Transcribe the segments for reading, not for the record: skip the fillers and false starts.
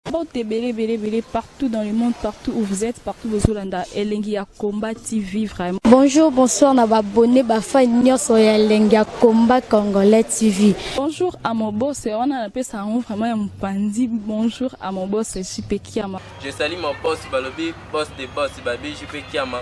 Mbote ebele ebele ebele partout dans le monde, partout où vous êtes, partout bozolanda Elengi ya Combat TV vraiment. Bonjour, bonsoir na ba abonné ba fan nyonso ya Elengi ya Combat Congolais TV. Bonjour à mon boss, wana napesa yango vraiment ya mopanzi. Bonjour à mon boss JP Kiama. Je salue mon boss balobi boss de boss babi JP Kiama.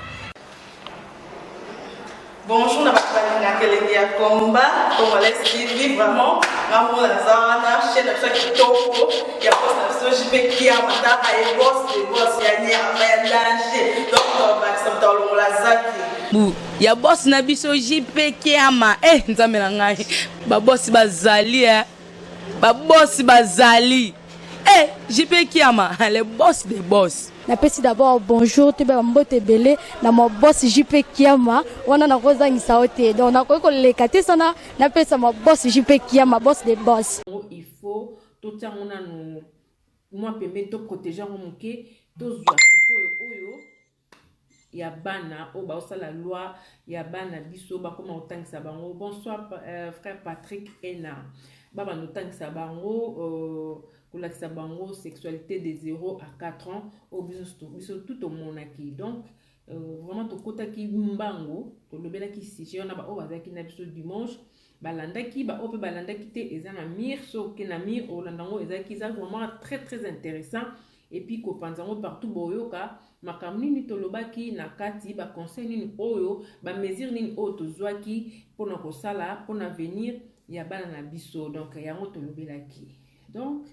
Bonjour na bato balingaka elengi ya combat congolais TV, vraiment ngambo naza wana, chaîne na biso ya kitoko ya boss na biso JP Kiama, taka ye boss de boss ya nyama ya danger, donc tobakisa moto alongola zaki bu ya boss na biso JP Kiama. Eh, nzambe na ngai, babosi bazali, eh. Babosi bazali, eh, JP Kiama, le boss de boss. Napesi d'abord bonjour, toyeba mbote ebele na ma boss JP Kiama. Wana nakozangisa yo te, donc nakoki koleka te sana napesa ma boss JP Kiama, boss de boss. Il faut totia yango nanu mwa pembeni, toprotéger yango moke. Tozwa sikoyo oyo ya bana oyo baosala loi ya bana biso bakóma kotangisa bango. Bonsoir, frère Patrick Ena. Babanda kotangisa bango, kolakisa bango sexualité de 0 à 4 ans, oyo biso tout tomonaki. Donc vraiment tokɔtaki mbango, tolobelaki sujet wana. Baoyo bazalaki na biso dimanche balandaki, baoyo mpe balandaki te, eza na mire. So oke na mire, olanda yango. Ezalaki, eza vraiment très très intéressant. Et puis kopanza yango partout, boyoka makambo nini tolobaki na kati, baconseil nini oyo, bamesure nini oyo tozwaki mpona kosala mpona avenir ya bana na biso. Donc yango tolobelaki. Donc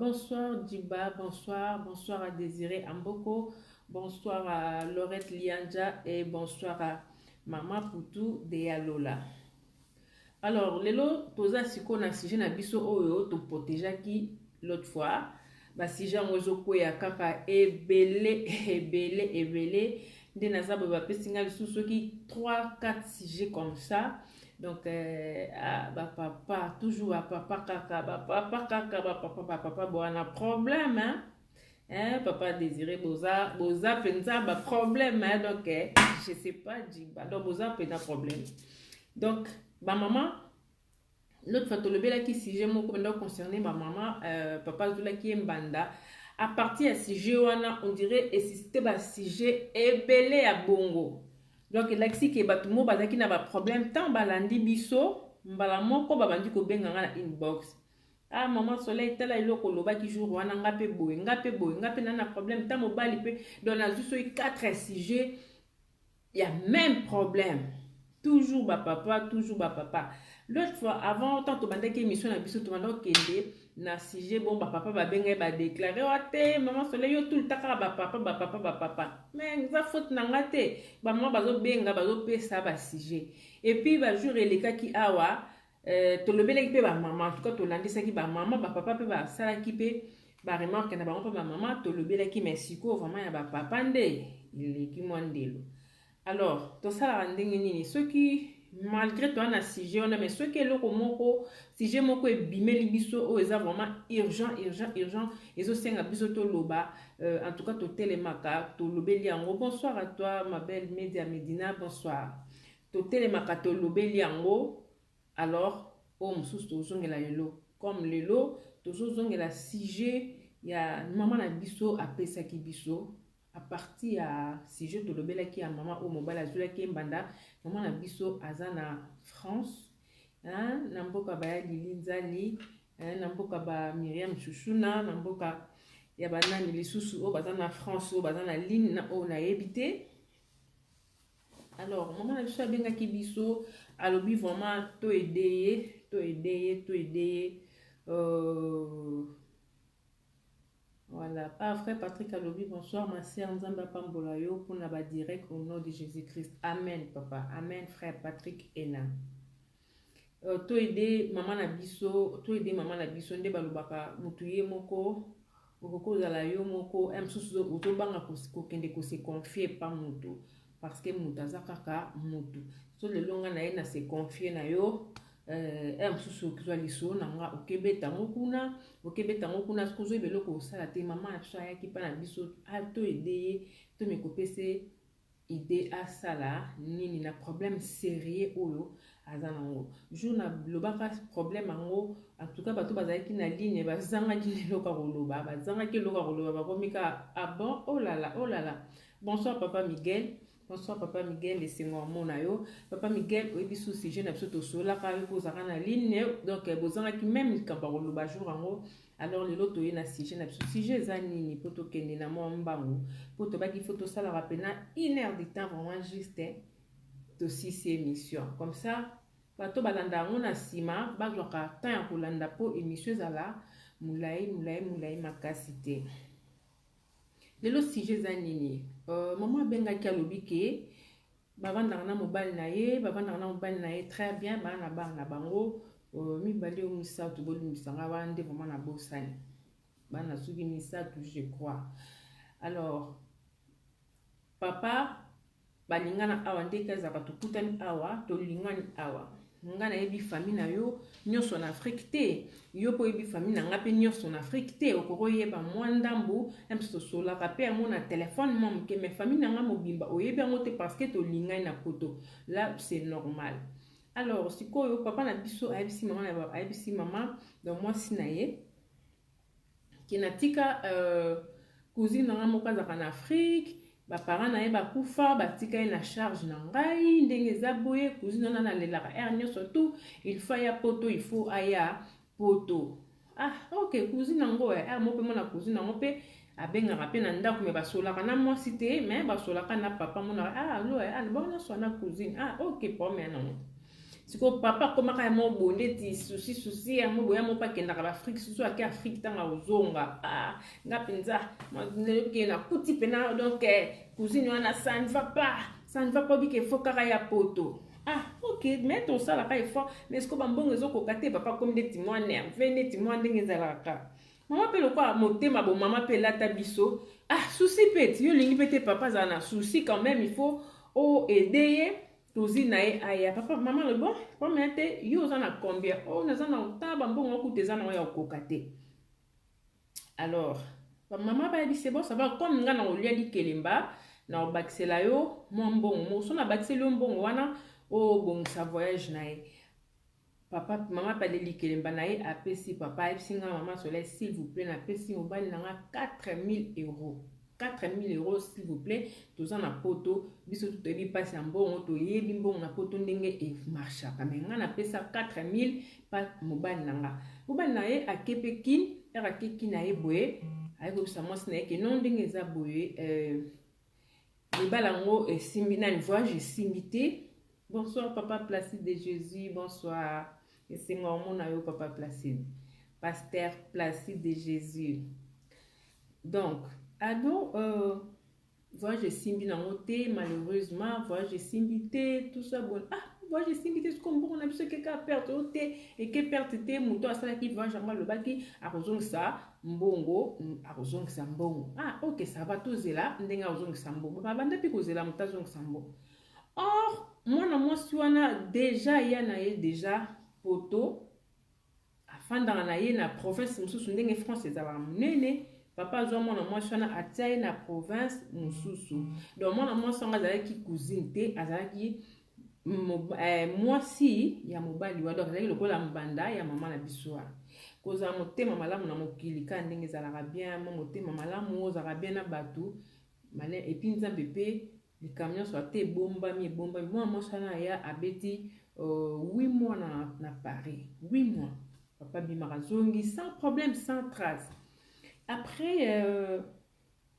bonsoir Djiba, bonsoir, bonsoir à Désiré Amboko, bonsoir à Laurette Lianja et bonsoir à Mama Poutou de Yalola. Alors lelo toza sikoyo na sujet na biso oyo toprotégeaki l'autre fois. Basujet yango ezokweya kaka ebele ebele ebele. Nde naza boye, bapesi nga lisusu soki 3 4 sujets comme ça. Donc ah, bapapa toujours, bapapa kaka, bapapa kaka, bapapa, bapapa bwana problème, hein? Hein, papa Désiré, boza boza mpenza baproblème, hein? Donc je sais pas Djiba, donc boza mpenza problème. Donc bamama, l'autre fois tolobelaki sujet moko mpenza concerné bamama. Papa azolaki ye mbanda. À partir ya sujet wana, on dirait esuscité basujet ebele ya bongo. Donc elakisi ke bato moko bazalaki na baproblème. Ntango balandi biso, mbala moko babandi kobenga nga na inbox: "Ah, mama Soleil, tala eloko olobaki jour wana, nga mpe boye, nga mpe boye, nga mpe na na problème ta mobali mpe." Donc nazwi soki 4 sujet ya même problème, toujours bapapa, toujours bapapa. L'autre fois, avant, tant tobandaki émission na biso, tobanda kokende na sujet. Bon, bapapa babengai, badéclarer wa te: "Mama Soleil, yo tout le temps kaka bapapa, bapapa, bapapa." Mais eza faute na nga te, bamama bazobenga, bazopesa basujet. Et puis bajour elekaki awa, tolobelaki mpe bamama. En tout cas tolandisaki bamama, bapapa mpe basalaki mpe baremarque na bango mpe bamama tolobelaki. Mais sikoyo vraiment ya bapapa nde eleki mwa ndelo. Alors tosalaka ndenge nini soki malgré toza na sujet wana, mais soki eloko moko, sujet moko ebimeli biso oyo eza vraiment urgent, urgent, urgent, ezosenga biso toloba? En tout cas totelemaka, tolobeli yango. Bonsoir à toi, ma belle Media Medina, bonsoir. Totelemaka, tolobeli yango. Alors oyo mosusu tozongela lelo, comme lelo tozozongela sujet ya mama na biso apesaki biso. À partir ya sujet tolobelaki ya mama oyo mobali azwelaki ye mbanda, mama na biso aza na France, hein, na mboka baya Lili Nzali, hein, na mboka ba Miriam Chuchuna, na mboka ya banani lisusu oyo baza na France, oyo baza na ligne na oyo nayebi te. Alors mama na biso abengaki biso, alobi vraiment toaider ye, toaider ye, toaider ye. Voilà. Ah, frère Patrick alobi: "Bonsoir ma sœur, Nzambe apambola yo mpona badirect au nom de Jésus Christ." Amen papa, amen frère Patrick Ena. Toaider mama na biso, toaider mama na biso. Nde balobaka, motu ye moko okoki kozala yo moko mosusu, ozobanga kokende kose confier pa motu, parce que moto aza kaka motu. So lelo nga na ye na se confier na yo, mosusu okozwa lisolo na nga, okebeta yango kuna, okebeta yango kuna, soki ozoyeba eloko kosala te. Mama na biso ayaki mpa na biso, toaider ye, tomekopesa idée asala nini na problème sérieux oyo. aza nango. Jour na lobaka problème yango, en tout cas bato bazalaki na ligne bazangaki eloko ya koloba, bazangaki eloko ya koloba, bakomi kaka ah bon, oh là là, oh là là. Bonsoir papa Miguel. Bonsoir papa Miguel, esengo ya mona yo. Papa Miguel, oyebi su sujet na biso tosolaka yo mpo ozalaka na ligne, donc bozangaki même likambo ya koloba jour yango. Alors lelo toye na sujet na biso. Sujet eza nini? Mpo tokende na mwa mbangu, mpo tobaki fo tosalaka mpena une heure du temps vraiment juste tosisi émission, comme ça bato balanda yango na nsima bazwaka temps ya kolanda, mpo émission ezala molai molai molai makasi te. Lelo sujet eza nini? Mama abengaki, alobi ke bavandaka na mobali na ye, bavandaka na mobali na ye très bien, baa na bana na bango mibale o misato. Bolimbisanga, wana nde vraiment nabosani, bana soki misato, je crois. Alors papa balingana awa, ndenge ezalaka, tokutani awa, tolingani awa. Nga nayebi famille na yo nyonso na Afrique te, yo mpo oyebi famille na nga mpe nyonso na Afrique te. Okoki oyeba mwa ndambu ya biso, tosolaka mpe yango na telefone mwa moke, mais famille na nga mobimba oyebi yango te, parce que tolingani na poto. Là c'est normal. Alors sikoyo papa na biso ayebisi mama, ayebisi mama, donc mwasi na ye, ke natika cousine na nga moko azalaka na Afrique, baparent na ye bakufa, batika ye na charge na ngai. Ndenge eza boye, cousine wana nalelaka heure nyonso tout, il faut aya poto, il faut aya poto. Ah ok, cousine yango, heure moko mpe mona cousine yango mpe abengaka mpe na ndako, me basolaka na mwasi te, me basolaka na papa. Monaka ah allo, ah bon, nyonso na cousine. Ah ok, problème nango. Sikoyo papa akomaka ya moko boye ndeti susi susi ya mo boye, ya mo mpe akendaka baAfrique susu, ake Afrique, ntango akozonga, ah nga mpenza ke nakuti mpena, donc cousine wana, ça ne va pas, ça ne va pas, bike faut kaka ya poto. Ah ok, mais tosalaka effort, mais sikoyo bambongo ezokoka te. Papa akomi ndeti mwa nerveux, neti mwa ndenge ezalaka. Mama mpe lokola motema bomama mpe elata biso, ah souci mpe ti yo olingi mpe te papa azala na souci. Quand même il faut oaider ye, tozi na ye aya. Papa, mama alobi bon, problème te, yo oza na combien? Oh, naza na ota bambongo okuta eza nango ya kokoka te. Alors bamama bayebi, c'est bon, ça va, comme nga na kolia likelemba na kobakisela yo mwa mbongo moko, so nabakiseli yo mbongo wana, obongisa voyage na ye. Papa, mama mpe aleli likelemba na ye, apesi papa. Ayebisi nga: "Mama Soleil, s'il vous plaît, napesi mobali na nga 4000 euros, 4000 euros, s'il vous plaît. Toza na poto, biso toyebi mpasi ya mbongo, toyebi mbongo na poto ndenge emarchaka, mais nga napesa 4000 pa mobali na nga." Mobali na ye ake mpe Kine. Ere ake Kine, aye boye, aye koyebisa mwasi na ye ke non, ndenge eza boye, libala yango esimbi nani, voyage esimbi te. Bonsoir papa Placide de Jésus, bonsoir, esengo omona yo papa Placide, pasteur Placide de Jésus. Donc ado voyage esimbi nango te, malheureusement voyage esimbi te, tout ça. Bon, ah voyage esimbi te, siko mbongo na biso ekeka perte o te, eke perte te. Moto asalaki voyage yango alobaki akozongisa mbongo, akozongisa mbongo. Ah ok, ça va, tozela ndenge akozongisa mbongo. Babanda mpe kozela moto azongisa mbongo. Or mwana mwasi wana déjà ya na ye déjà poto, afandaka na ye na province mosusu. Ndenge France ezalaka monene, papa azwa mwana mwasi wana, atia ye na province mosusu. Donc mwana mwasi wango azalaki cousine te, azalaki mwasi ya mobali wa, donc azalaki lokola mbanda ya mama na biso wana. Kozala motema malamu na mokili kaka ndenge ezalaka bien, mwa motema malamu, ozalaka bien na bato. Et puis Nzambe mpe likambo nyonso ate ebombami, ebombami. Mwana mwasi wana aya, abeti 8 mois na Paris, 8 mois. Papa bimaka, zongi sans problème, sans trace. Après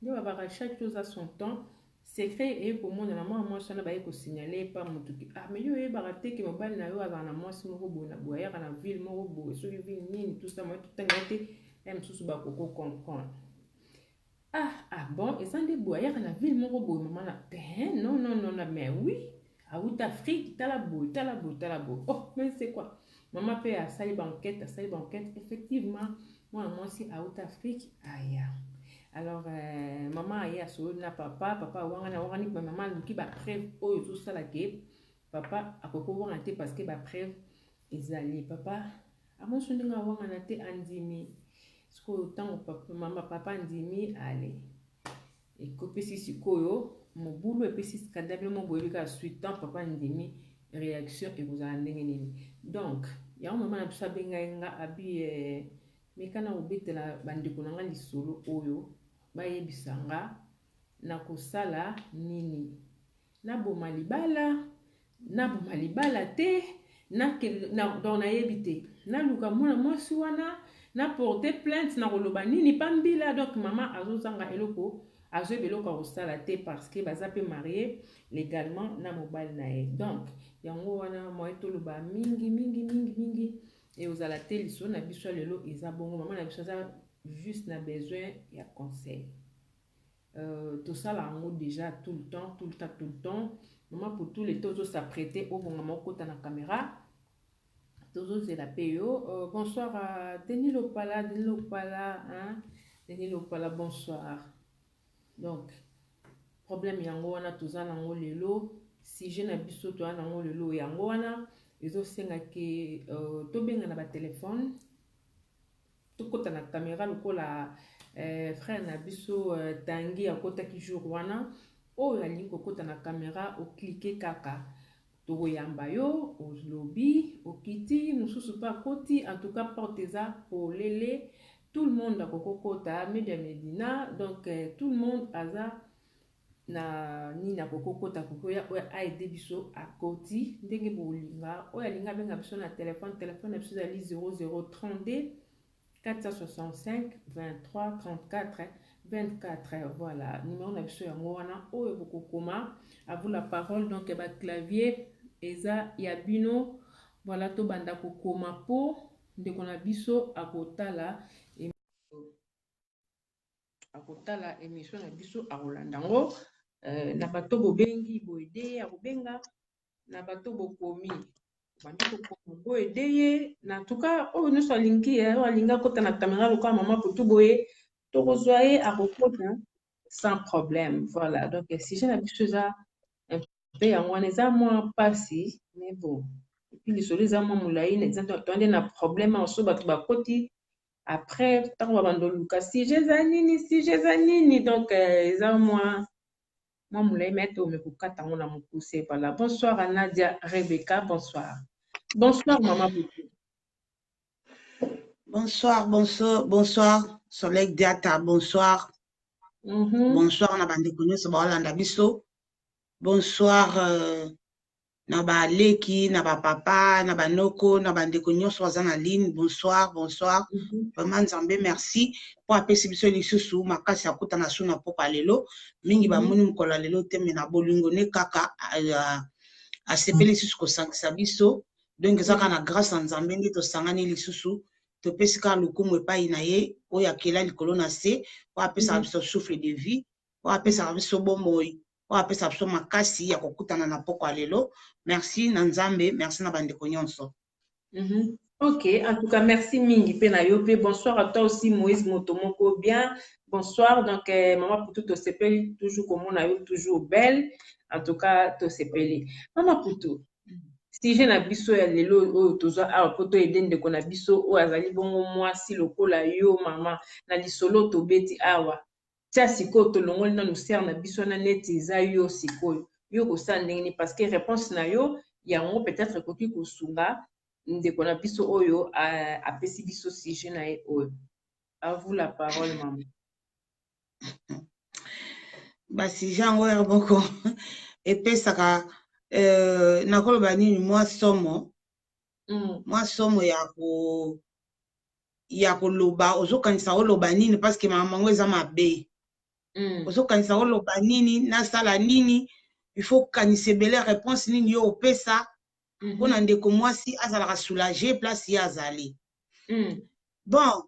nde babaka chaque chose a son temps. Secret eye komonana, mwana mwasi wana baye kosignaler epa motu ke ah mais yo oyebaka te ke mobali na yo azala na mwasi moko boye na boye, ayaka na ville moko boye, soki ville nini, tout ça, moye totanga te ya mosusu bakoko comprendre. Ah ah bon, eza nde boye, ayaka na ville moko boye. Mama na te, non non non, mais oui, awuta Afrique, tala boye, tala boye, tala boye. Oh mais c'est quoi? Mama mpe asali baenquête, asali baenquête, effectivement mwana mwasi awuta Afrique aya. Alors mama aye, asololi na papa, papa awangani, awangani, me mama aluki bapreuve oyo ezosala ke papa akoki kowanga te, parce que bapreuve ezali. Papa amonso ndenge awangana te, andimi. Sikoyo ntango papa, mama, papa andimi, ale ekopesi sikoyo mobulu, epesi scandale. Mo boyebi kaka suite, tant papa andimi. Réaction ekozala ndenge nini? Donc yango mama na biso abengai nga abi eh, meka na kobetela bandeko na nga lisolo oyo, bayebisa nga nakosala nini. Naboma libala, naboma libala te, na, donc nayebi te. Naluka mwana mwasi wana, na porte plainte, na koloba nini pa mbila. Donc mama azozanga eloko, azoyeba eloko ya kosala te, parce que baza mpe marie légalement na mobali na ye. Donc yango wana moye toloba mingi mingi mingi mingi eozala te. Lisolo na biso ya lelo eza bongo, mama na biso aza juste na besoin ya conseil. Tosala yango déjà tout le temps, tout le temps, tout le temps. Mama, pour tout le temps ozos'apprêter, obongama, okota na caméra, tozozela mpe yo. Bonsoir à Denis Lopala, Denis Lopala, hein? Denis Lopala, bonsoir. Donc problème yango wana toza nango lelo, sujet na biso toza nango lelo yango wana ezosengaki tobenga na batelefone, tokɔta na caméra lokola frère na biso Tangi akɔtaki jour wana. Oyo alingi kokɔta na caméra, ocliquer kaka, tokoyamba yo, olobi, okiti, mosusu mpe akoti. En tout cas porte eza polele, tout le monde akokokota. Media Medina, donc tout le monde aza na nini, akokokota, kokoya. Oyo aide biso akoti ndenge bolinga. Oyo alingi abenga biso na telefone, telefone na biso ezali 0032 465 23 34 24. Voilà numéro na biso yango wana oyo bokokoma. À vous la parole, donc baclavier eza ya bino. Voilà, tobanda kokoma mpo ndeko na biso akotala émission na biso, akolanda yango. Na bato bobengi boyede, akobenga na bato bokomi, bandi kokoma boyede ye. Na tuka oyo nyonso alingi, oyo alingi akota na caméra lokola mama Putu boye, tokozwa ye, akokota sans problème. Voilà, donc sujet na biso eza mpe yango wana, eza mwa mpasi, mais bon, et puis lisolo eza mwa molai. Toande na problème awa, so bato bakoti après, ntango babanda oluka sujet eza nini, sujet eza nini. Donc eza mwa molai, mais tome kokata yango na mokuse. Voilà, bonsoir à Nadia Rebecca, bonsoir, bonsoir mama Putu. Bonsoir, bonsoir, bonsoir, Soleil Diata, bonsoir. Bonsoir na bandeko nyonso baolanda biso. Bonsoir na baleki, na bapapa, na banoko, na bandeko nyonso baza na ligne. Bonsoir, bonsoir. Vraiment Nzambe merci mpo apesi biso lisusu makasi akutana su na pokwa lelo. Mingi bamoni mokolo ya lelo te, mais na bolingo ne kaka asepeli lisusu kosangisa biso. Donc eza kaka na grâce ya Nzambe nde tosangani lisusu. Topesi kaka lokumu epai na ye oyo akela likolo na se, oyo apesaka biso souffle de vie, oyo apesaka biso bomoi, oyo apesaka biso makasi ya kokutana na pokwa lelo. Merci na Nzambe, merci na bandeko nyonso. Ok, en tout cas, merci mingi pe na yo pe. Bonsoir à toi aussi, Moïse Motomoko, bien. Bonsoir, donc Maman Poutou tosepeli, toujours comme on a eu, toujours belle. En tout cas, tosepeli. Maman Poutou, sujet na biso ya lelo oyo tozwa awa po toyede ndeko na biso oyo azali bongo mwasi lokola yo mama na lisolo tobeti awa. Tia sikoyo tolongoli nanu sere na biso wana, neti eza yo sikoyo, yo kosala ndenge nini? Parce que réponse na yo yango peut-être ekoki kosunga ndeko na biso oyo apesi biso sujet na ye oyo. À vous la parole, mama. Basujet yango ya moko epesaka nakoloba nini, mwa somo, mwa somo ya koloba. Ozokanisa oloba nini, parce que makambo yango eza mabe. Ozokanisa oloba nini, nasala nini, il faut kanisa ebele, réponse nini yo opesa mpona ndeko mwasi azalaka soulage place ye azali. Bon,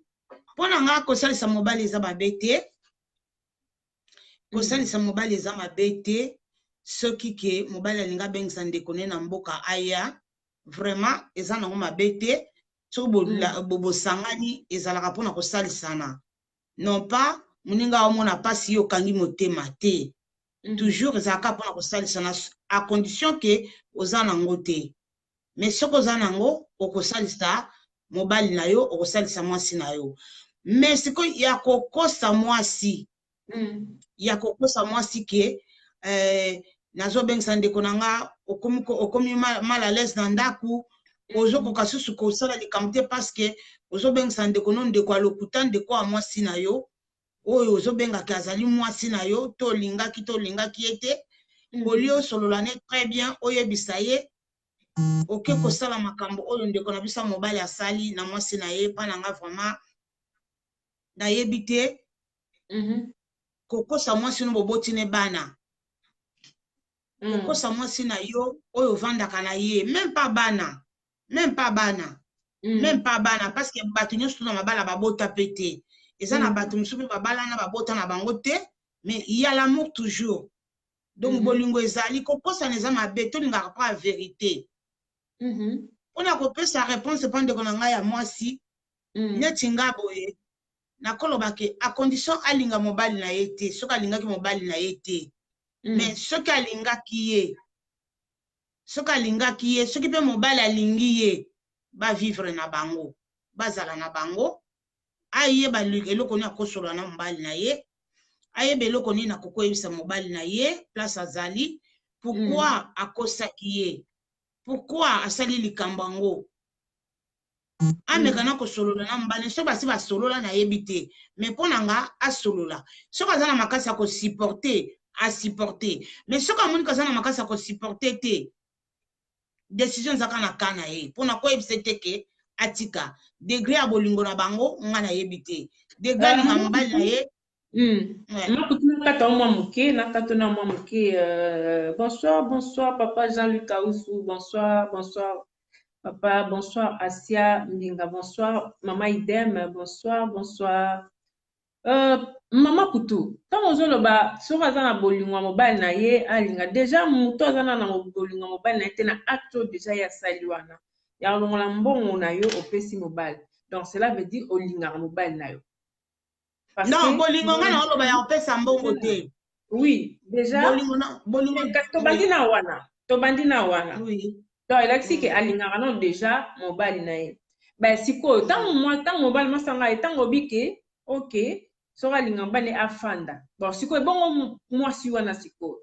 mpo na nga, kosalisa mobali eza mabe te. Kosalisa mobali eza mabe te. Soki ke mobali alingi abengisa ndeko ne na mboka aya, vraiment eza nango mabe te. Soki bosangani, ezalaka mpona kosalisana, non pas moninga omona mpasi, yo okangi motema te. Toujours ezalaka mpona kosalisana, à condition ke oza nango te. Mais soki oza nango, okosalisa mobali na yo, okosalisa mwasi na yo. Mais sikoyo ya kokosa mwasi, ya kokosa mwasi ke nazobengisa ndeko na nga. Okomi, okomi mal, mal à l'aise na ndako, ozokoka susu kosala likambo te parce que ozobengisa ndeko no, ndeko ya lokuta, ndeko ya mwasi na yo oyo ozobengaka azali mwasi na yo, to olingaki to olingaki ye te. Olie osolola ne très bien, oyebisa ye oke kosala makambo oyo ndeko na biso ya mobali asali na mwasi na ye. Mpa na nga vraiment nayebi te. Kokosa mwasi no boboti ne bana, kokosa mwasi na yo oyo ovandaka na ye, même pas bana, même pas bana, même pas bana, parce que bato nyonso na mabala babota pe te. Eza na bato mosusu mpe babalana, babota na bango te, mais il y a l'amour toujours. Donc bolingo ezali, kokosana eza mabe. Tolingaka mpo ya vérité. Mpona kopesa réponse mpo ndeko na ngai ya mwasi, neti nga boye, nakoloba ke à condition alinga mobali na ye te. Soki alingaki mobali na ye te, mais soki alingaki ye, soki alingaki ye, soki mpe mobali alingi ye, bavivre na bango, bazala na bango. Ayeba eloko nini akosolola na mobali na ye, ayeba eloko nini akoki koyebisa mobali na ye place azali, pourquoi akosaki ye, pourquoi asali likambo yango. Ameka na kosolola na mobali. Soki basi basolola, nayebi te, mais mpo na nga asolola. Soki aza na makasi ya kosupporter, asupporter, mais soki amoni aza na makasi ya kosupporter te, décision ezaka na ka na ye. Mpona koyebisa te ke atika degré ya bolingo na bango, nga nayebi te degré alinga mobali na ye. Makutu nakata mwa moke, nakata na mwa moke. Bonsoir, bonsoir papa Jean-Luc Aoussou, bonsoir, bonsoir papa, bonsoir Asia Mbinga, bonsoir mama Idem, bonsoir, bonsoir. Mama Kutu, ntango ozoloba soki aza na bolingo ya mobali na ye, alinga déjà moto aza na bolingo ya mobali na ye te. Na acte oyo déjà ye asali wana ya kolongola mbongo na yo opesi mobali, donc cela veut dire olingaka mobali na yo. Non, bolingo nga na oloba ya kopesa mbongo te. Oui, déjà bolingo. Tobandi na wana, tobandi na wana. Donc elakisi ke alingaka nano déjà mobali na ye. Ba sikoyo ntango ntango mobali mwasi ye, ntango obi ke ok, soki alinga mobali afanda, bon, sikoyo ebongo mwasi wana sikoyo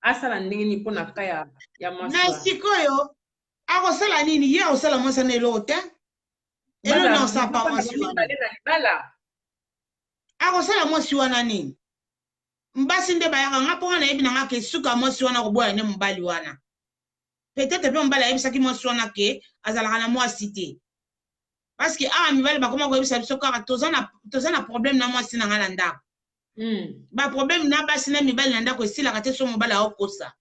asala ndenge nini mpona ka ya mwasi? Na sikoyo akosala nini? Ye akosala mwasi wana eloko te, eloko na osala pa mwasi wana. Na libala. Akosala mwasi wana nini? Basi nde bayaka nga mpo nga nayebi na nga ke suka mwasi wana koboya nde mobali wana. Peut-être mpe mobali ayebisaki mwasi wana ke azalaka na mwasi te, parce que awa mibali bakoma koyebisa biso kaka toza na problème na mwasi na nga na ndako. Baproblème na basi na mibali na ndako esilaka te. So mobali aokosa,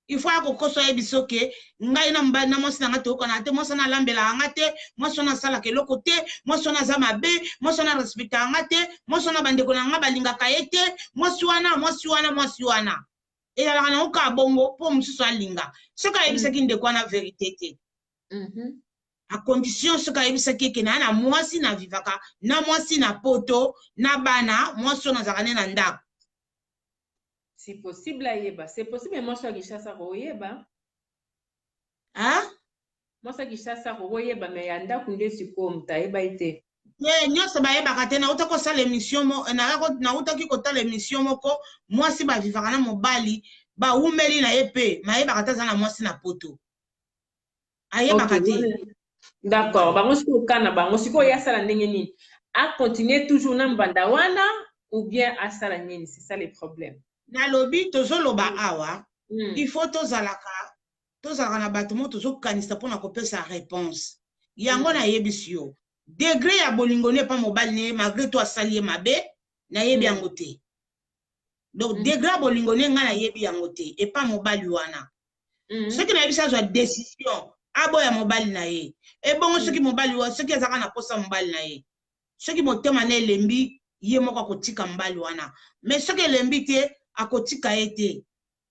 il faut akokosa, oyebi so ke ngai na mobali na mwasi na nga toyokana te, mwasi wana alambelaka nga te, mwasi wana asalaka eloko te, mwasi wana aza mabe, mwasi wana arespectaka nga te, mwasi wana bandeko na nga balingaka ye te, mwasi wana, mwasi wana, mwasi wana. Ezalaka nango kaka bongo mpo mosusu alinga. Soki ayebisaki ndeko wana vérité te, à condition soki ayebisaki eke naa na mwasi, na vivaka na mwasi na poto na bana, mwasi oyo nazalaka nde na ndako. C'est possible ayeba, c'est possible mwasi ya Kinshasa koyeba. Ah? Mwasi ya Kinshasa kokoyeba, mais ya ndako nde sikoyo moto ayeba ye te. Te, nyonso bayebaka te. Nauta kosala émission, nautaki kotala émission moko, mwasi bavivaka na mobali, bawumeli na ye mpe mayebaka te aza na mwasi na poto, ayebaka te. D'accord, bango sikoyo ka na bango sikoyo ye asala ndenge nini? Acontinue toujours na mbanda wana ou bien asala nini? C'est ça le problème. Nalobi, tozoloba awa, il faut tozalaka na bato moko tozokanisa mpona kopesa réponse yango. Nayebisi yo degré ya bolingo ne epa mobali ne, malgré to asali ye mabe, nayebi yango te. Donc degré ya bolingo ne, ngai nayebi yango te epa mobali wana. Soki nayebisi azwa décision aboya mobali na ye, ebongo soki mobali wa, soki azalaka na posa mobali na ye, soki motema na elembi, ye moko akotika mobali wana, mais soki elembi te, akotika ye te.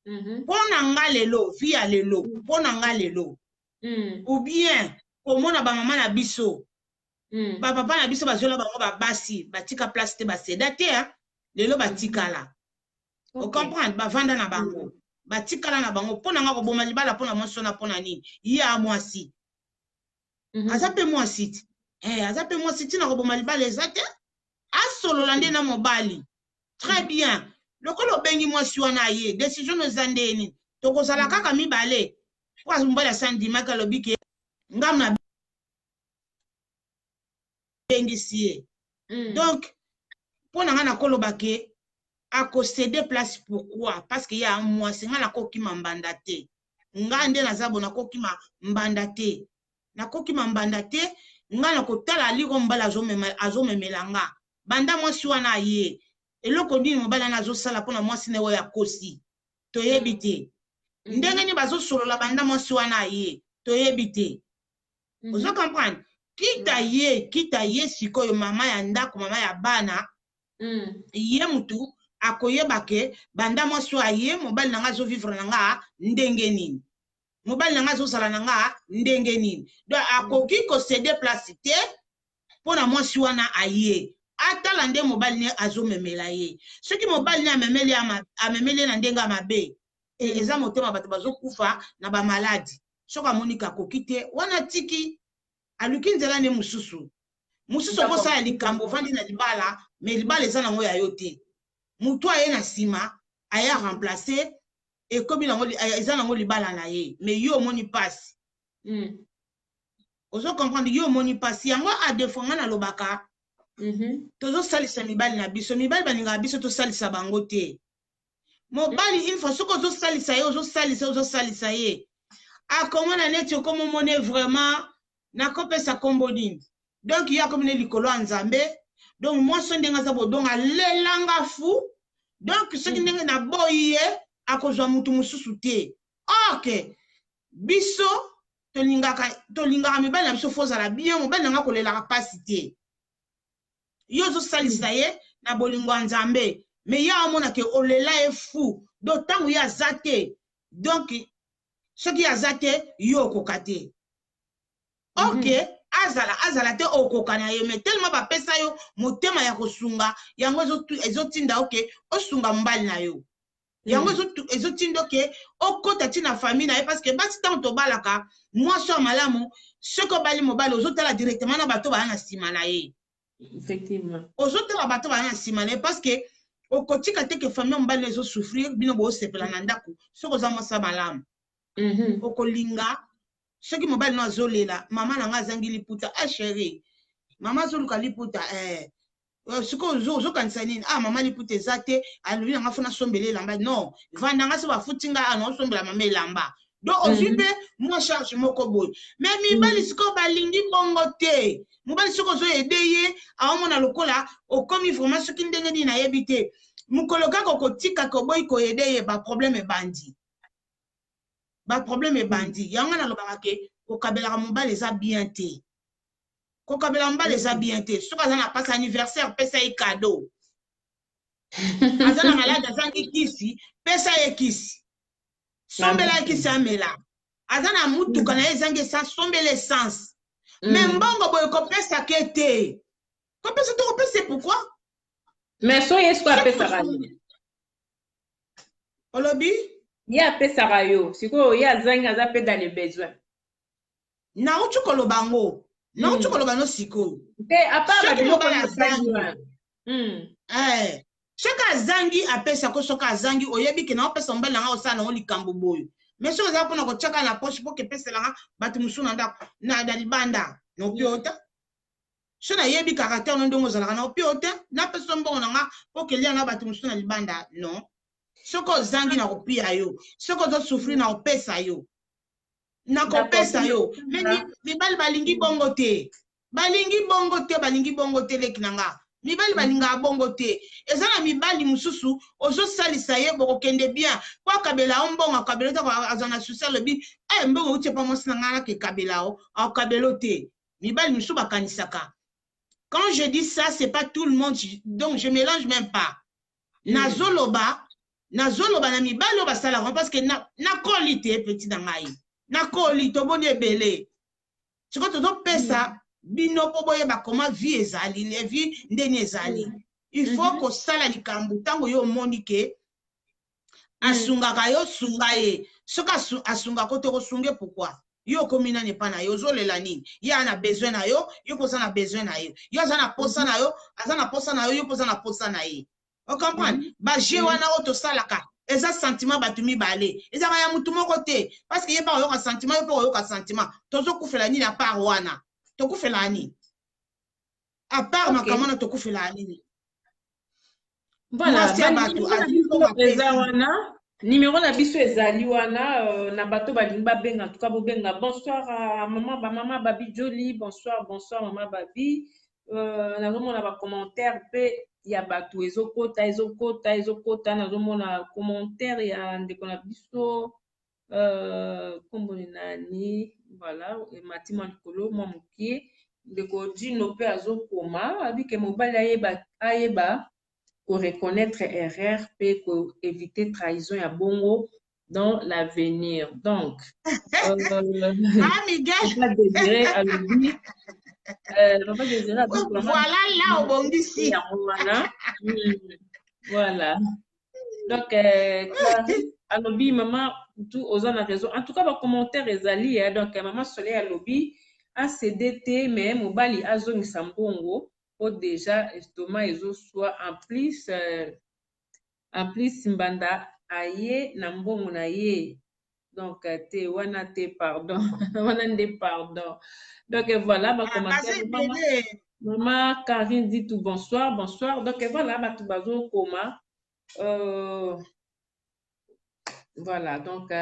Mpo na nga lelo, vie ya lelo, mpo na nga lelo, ou bien komona bamama na biso, bapapa na biso bazwela bango babasi, batika place te, baseda te, lelo batikala, ocomprendre, bavanda na bango, batikala na bango. Mpo na nga, koboma libala mpo na mwasi wana, mpo na nini? Ye a mwasi, aza mpe mwasi ti, aza mpe mwasi. Ntina koboma libala eza te. Asolola nde na mobali très bien. Lokola obengi mwasi wana, ye décision no eza nde nini? Tokozala kaka mibale. Po mobali asi andimaki, alobi ke nga na bengisi ye. Donc mpo na nga nakoloba ke akocéder place. Pourquoi? Parce que ye mwasi, nga nakokima mbanda te. Nga nde naza bo, nakokima mbanda te, nakokima mbanda te. Nga na kotala aliko mobali azomemela nga banda mwasi wana aye, eloko nini mobali wana azosala mpona mwasi na oyo akosi, toyebi te. Ndenge nini bazosolola banda mwasi wana aye, toyebi te. Ozo comprendre? Kita ye, kita ye sikoyo mama ya ndako, mama ya bana, ye mutu akoyeba ke banda mwasi oyo aye, mobali na nga azovivre na nga ndenge nini, mobali na nga azozala na nga ndenge nini. Donc akoki kocéder place te mpo na mwasi wana aye. Atala nde mobali ne azomemela ye. Soki mobali ne amemeli, amemeli ye na ndenge ya mabe, eza motema, bato bazokufa na bamaladi. Soki amoniki akoki te wana, tiki, aluki nzela nde mosusu. Mosusu okosala likambo, ovandi na libala, mais libala eza nango ya yo te. Motu aye na nsima, aya remplace, ekomi nango, eza nango libala na ye, mais yo omoni mpasi. Ozo comprendre? Yo omoni mpasi yango. A des fois nga nalobaka, tozosalisa mibali na biso. Mibali balingaka biso tosalisa bango te. Mobali, une fois soki ozosalisa ye, ozosalisa, ozosalisa ye, akomona neti okomomone vraiment nakopesa nkombo nini. Donc ye akomi ne likolo ya Nzambe. Donc mwasi ndenge aza bodongo, alelanga fu. Donc soki ndenge naboyi ye, akozwa mutu mosusu te. Ok, biso tolingaka, tolingaka mibali na biso fo ozala bien. Mobali nanga kolelaka mpasi te. Yo ozosalisa ye na bolingo ya Nzambe, mais ye aomona ke olela ye fu. Donc ntango ye aza te, donc soki ye aza te, yo okoka te. Ok, azala, azala te, okoka na ye. Mais tellement bapesa yo motema ya kosunga, yango ezotinda oke osunga mobali na yo. Yango ezotinda oke okota ntina famille na ye, parce que basi, ntango tobalaka, mwasi ya malamu, soki obali mobali, ozotala directement na bato baya na nsima na ye. Ozotala bato baya na nsima na ye, parce que okotika te ke famille ya mobali ezosouffrir, bino boosepela na ndako. Soki oza mwasi ya malamu, okolinga soki mobali no azolela: "Mama na nga azangi liputa." "Ah chéri, mama azoluka liputa." "Eh, sikoyo ozokanisa nini?" "Ah mama, liputa eza te, alobi na nga fo nasombela elamba." "Non, vanda, nga so bafuti nga, ah, naosombela mama elamba." Donc ozwi mpe mwa charge moko boye. Mais mibali sikoyo balingi bongo te. Mobali, soki ozoaider ye, aomona lokola okomi vraiment soki ndenge nini, nayebi te. Mokolo kaka okotikaka, oboyi koaider ye, baproblème ebandi, baproblème ebandi. Yango nalobaka ke kokabelaka mobali eza bien te. Kokabela mobali eza bien te. Soki aza na mpasi, anniversaire, pesa ye cadeau. Aza na malade, azangi kisi, pesa ye kisi, sombela ye kisi amela. Aza na mutuka na ye ezangi essence, sombela essence. Mais mbongo boye, kopesaka te, kopesa te, kopesa pourquoi? Mais so ye sikoyo apesaka nini? Olobi? Ye apesaka yo, sikoyo ye azangi, aza mpe dans le besoin. Nauti koloba yango, nauti koloba no sikoyo. Te, apart Soki babiloko mobali oyo osali azangi, wana. Soki azangi, apesako. Soki azangi, oyebi ke naopesa mobali nanga, osala nango likambo boye. Mais soki eza mpona kotiaka na poche mpo kepeselanga bato mosusu na ndako na libanda, na opio te. So nayebi caractère no, ndenge ozalaka, na opio te. Napesa mbongo na nga mpo kelia na bato mosusu na libanda, non. Soki ozangi, na kopia yo. Soki ozosouffrir, na kopesa yo, nakopesa yo. Mais mibali balingi bongo te, balingi bongo te, balingi bongo te. Leki na nga, mibali balingaka bongo te. Eza na mibali mosusu, ozosalisa ye, bokokende bien, po akabela yo mbongo, akabela te. Aza na susi, alobi: "E, mbongo euti epa mwasi na ngai, nakekabela yo." Akabela yo te. Mibali mosusu bakanisaka. Quand je dis ça, c'est pas tout le monde, donc je mélange même pas. Nazoloba, nazoloba na mibali oyo basalaka, parce que nakoli te, petit na ngai, nakoli, tomoni ebele. Sikoyo tozopesa bino mpo boyeba koma vie ezali, vie ndeni ezali. Il faut kosala likambo ntango yo omoni ke asungaka yo, sunga ye. Soki asungaka te, kosunge pourquoi? Yo okomi nani epa na ye? Ozolela nini? Ye aza na besoin na yo, yo mpo oza na besoin na ye. Yo aza na posa na yo, aza na posa na yo, yo mpo oza na posa na ye. Ocomprendre? Bajeu wana oyo tosalaka. Eza sentiment bato mibale, ezalaka ya mutu moko te, parce que ye mpe akoyoka sentiment, yo mpe okoyoka sentiment. Tozokufela nini à part wana? Tokufela nini à part makambo wana? Tokufela nini? Voilà, Mwasi ya bato ba numéro na azwi biso mbongo, apesi. eza wana, numéro na biso ezali wana, na bato balingi babenga, en tout cas bobenga. Bonsoir à maman, ba mama Babi Jolie, bonsoir, bonsoir mama Babi. Nazomona ba commentaire mpe ya bato ezokota, ezokota, ezokota. Nazomona commentaire ya ndeko na biso, nkombo ni nani? Voilà, emati mwa likolo mwa mokie. Ndeko Dino mpe azokoma abike mobali ayeba, ayeba koreconnaître erreur mpe koéviter trahison ya bongo dans l'avenir. Donc Ah, Miguel. Papa Désiré alobi, Papa Désiré alobi vraiment. Voilà, là obongisi. Yango wana. Voilà, donc Clarisse alobi mama tu oza na raison. En tout cas bacommentaire ezali, eh, donc mama Soleil alobi acd te, mais mobali azongisa mbongo po déjà estomac ezoswa. En plus mbanda aye na mbongo na ye, donc te wana te, pardon, wana nde pardon. Donc voilà bacommentaire. Baza ebele. Mama Karine dit tout bonsoir, bonsoir. Donc voilà, bato bazokoma. Voilà, donc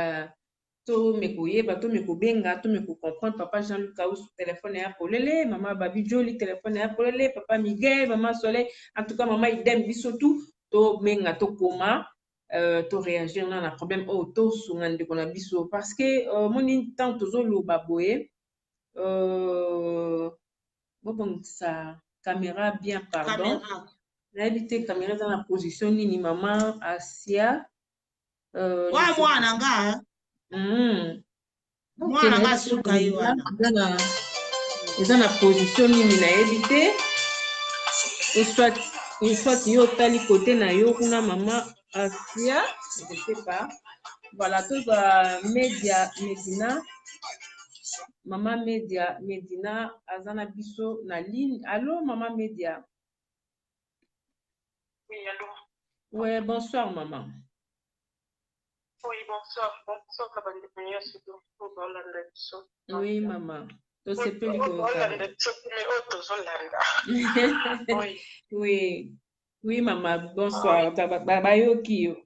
tome koyeba, tome kobenga, tome kocomprendre. Papa Jean-Luc Aous, téléphone ya polele. Mama Babi Joli, téléphone ya polele. Papa Miguel, mama Soleil, en tout cas mama Idem, biso tout tobenga, tokoma, toréagir na problème oyo, tosunga ndeko na biso, parce que moni ntango tozoloba boye, bobongisa caméra bien, pardon. Caméra. Nayebi te caméra eza na position nini, mama Asia. Wa mwana nga. Mwana nga suka ye wana. Eza na position nini, nayebi te. Soit yo otali kote na yo kuna, mama Asia, je sais pas. Voilà, tozwa Media Medina. Mama Media Medina aza na biso na ligne. Allo, mama Media? Oui, allô. Ouais, bonsoir maman. Oui, bonsoir. Bonsoir, na bandeko nyonso oyo baolanda biso. Oui mama, tosepeli Oyo koyoka. baolanda biso te, mais oyo tozolanda. Oui. Oui, mama, bonsoir. Bayoki yo.